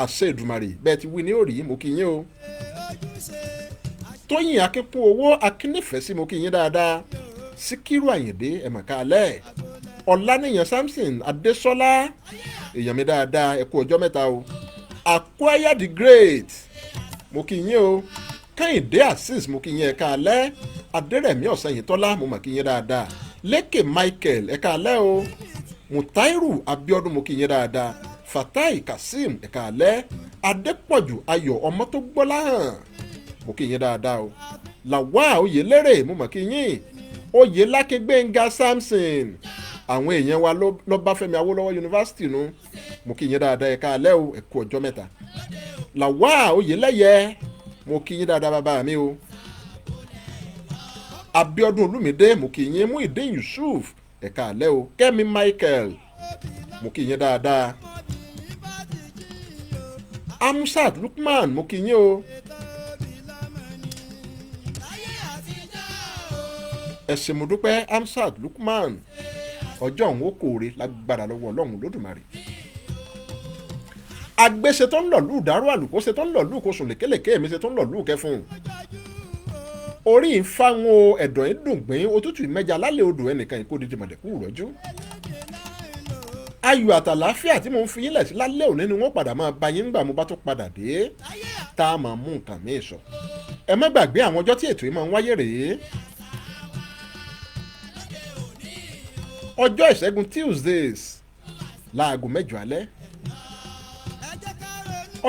àṣẹ Èdùmàrè bẹ́ẹ̀ ti wí ní òrì, mo kí yín o. Tóyìn Akínkún owó Akínífẹ̀ẹ́sí, mo kí yín dáadáa. Síkírù Àyìndé, ẹ̀mọ̀ká alẹ́. Ọláníyàn Samson Adésọlá, èèyàn mi dáadáa, ẹ kú ọjọ́ mẹ́ta o. Acquire the Great, mo kí yín o. Kẹ́hìndé Azeez, mo kí yín, ẹ káalẹ́. Adérẹ̀mí Ọ̀sẹ̀yìntọ́lá, mo mà kí yín dáadáa. Lékè Michael, ẹ káalẹ́ o. Mutairu Abiodun, mo kí yín dáadáa. Fatai Kazeem, ẹ káalẹ́. Adépọ̀jù Ayọ̀ ọmọ tó gbọ́lá hàn, mo kí yín dáadáa o. Làwa Oyèlérè, mo mà kí yín. Oyèlákin Gbénga Samson, àwọn èèyàn wa ló bá Fẹ́mi Awólọ́wọ̀ yunifásitì nu, mo kí yín dáadáa, ẹ káalẹ́ o, ẹ kú ọjọ́ mẹ́ta. Làwa Oyèlẹ́yẹ, mo kí yín dáadáa bàbá mi o. Abíọ́dún Olúmídé, mo kí yín. Muideen Yusuf, ẹ káalẹ́ o. Kẹ́mi Michael, mo kí yín dáadáa. Amusat Lukman, mo kí yín o. Ẹ ṣé mo dúpẹ́ Amsat Lukman, ọjọ́ òun ó kóore lágbára lọ́wọ́ Ọlọ́run Lódùmarè. Agbéṣe tó ń lọ̀ lù dárò, àlùkò ṣe tó ń lọ̀ lù kó sùn lékelèké, èmi ṣe tó ń lọ̀ lù kẹfún. Orí ń fáwọn o, ẹ̀dọ̀ ń dùn gbìn, òtútù ìmẹ́ja lálẹ́ odò, ẹnìkan ìkó dídì mọ̀lẹ́kù rọ́jú. Ayọ̀ àtàláfíà tí mo ń fi yín lẹ̀ sí lálẹ́ òní ni wọ́n padà máa bá yín gbà mo bá tó padà dé, tá a máa mú nǹkan míì sọ. Ẹ má gbàgbé àwọn ọjọ́ tí ètò yìí máa ń wáyé rèé. Ọjọ́ ìṣẹ́gun Tuesdays láago 8 alẹ́.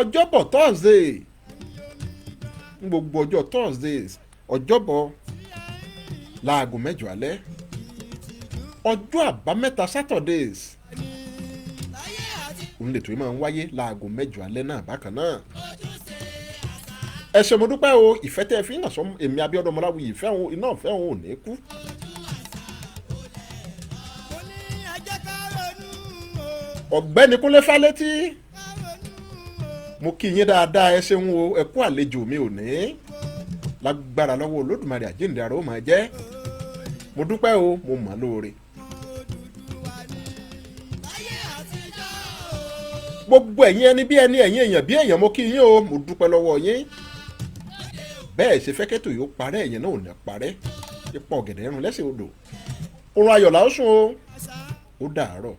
Ọjọ́bọ̀ Thursday, ní gbogbo ọjọ́ Thursdays, ọjọ́bọ̀ láago 8 alẹ́. Ọjọ́ àbámẹ́ta Saturdays òun lè tó yìí máa ń wáyé láago 8 alẹ́ náà bákan náà. Ẹ ṣé mo dúpẹ́ o, ìfẹ́ tẹ́ ẹ fi ń hàn sọ èmi Abíọ́dún Ọmọláwuyì, ìfẹ́ òun iná ìfẹ́ òun ò ní kú. Ọ̀gbẹ́ni Kúnlé Fálétí, mo kí yín dáadáa, ẹ ṣeun o, ẹ kú àlejò mi ò ní lágbára lọ́wọ́ Olódùmarè, àjíǹde ara ó máa jẹ́. Mo dúpẹ́ o, mo mọ̀ lóore. Gbogbo ẹ̀yin ẹni bí ẹni, ẹ̀yin èèyàn bí èèyàn, mo kí yín o, mo dúpẹ́ lọ́wọ́ yín. Bẹ́ẹ̀ ṣe fẹ́ kẹ́tò yóò parẹ́, ẹ̀yin náà ò ní parẹ́. Ipò ọ̀gẹ̀dẹ̀ rún lẹ́sẹ̀ odò. Oorun ayọ̀ là ó sùn o, ó dàárọ̀.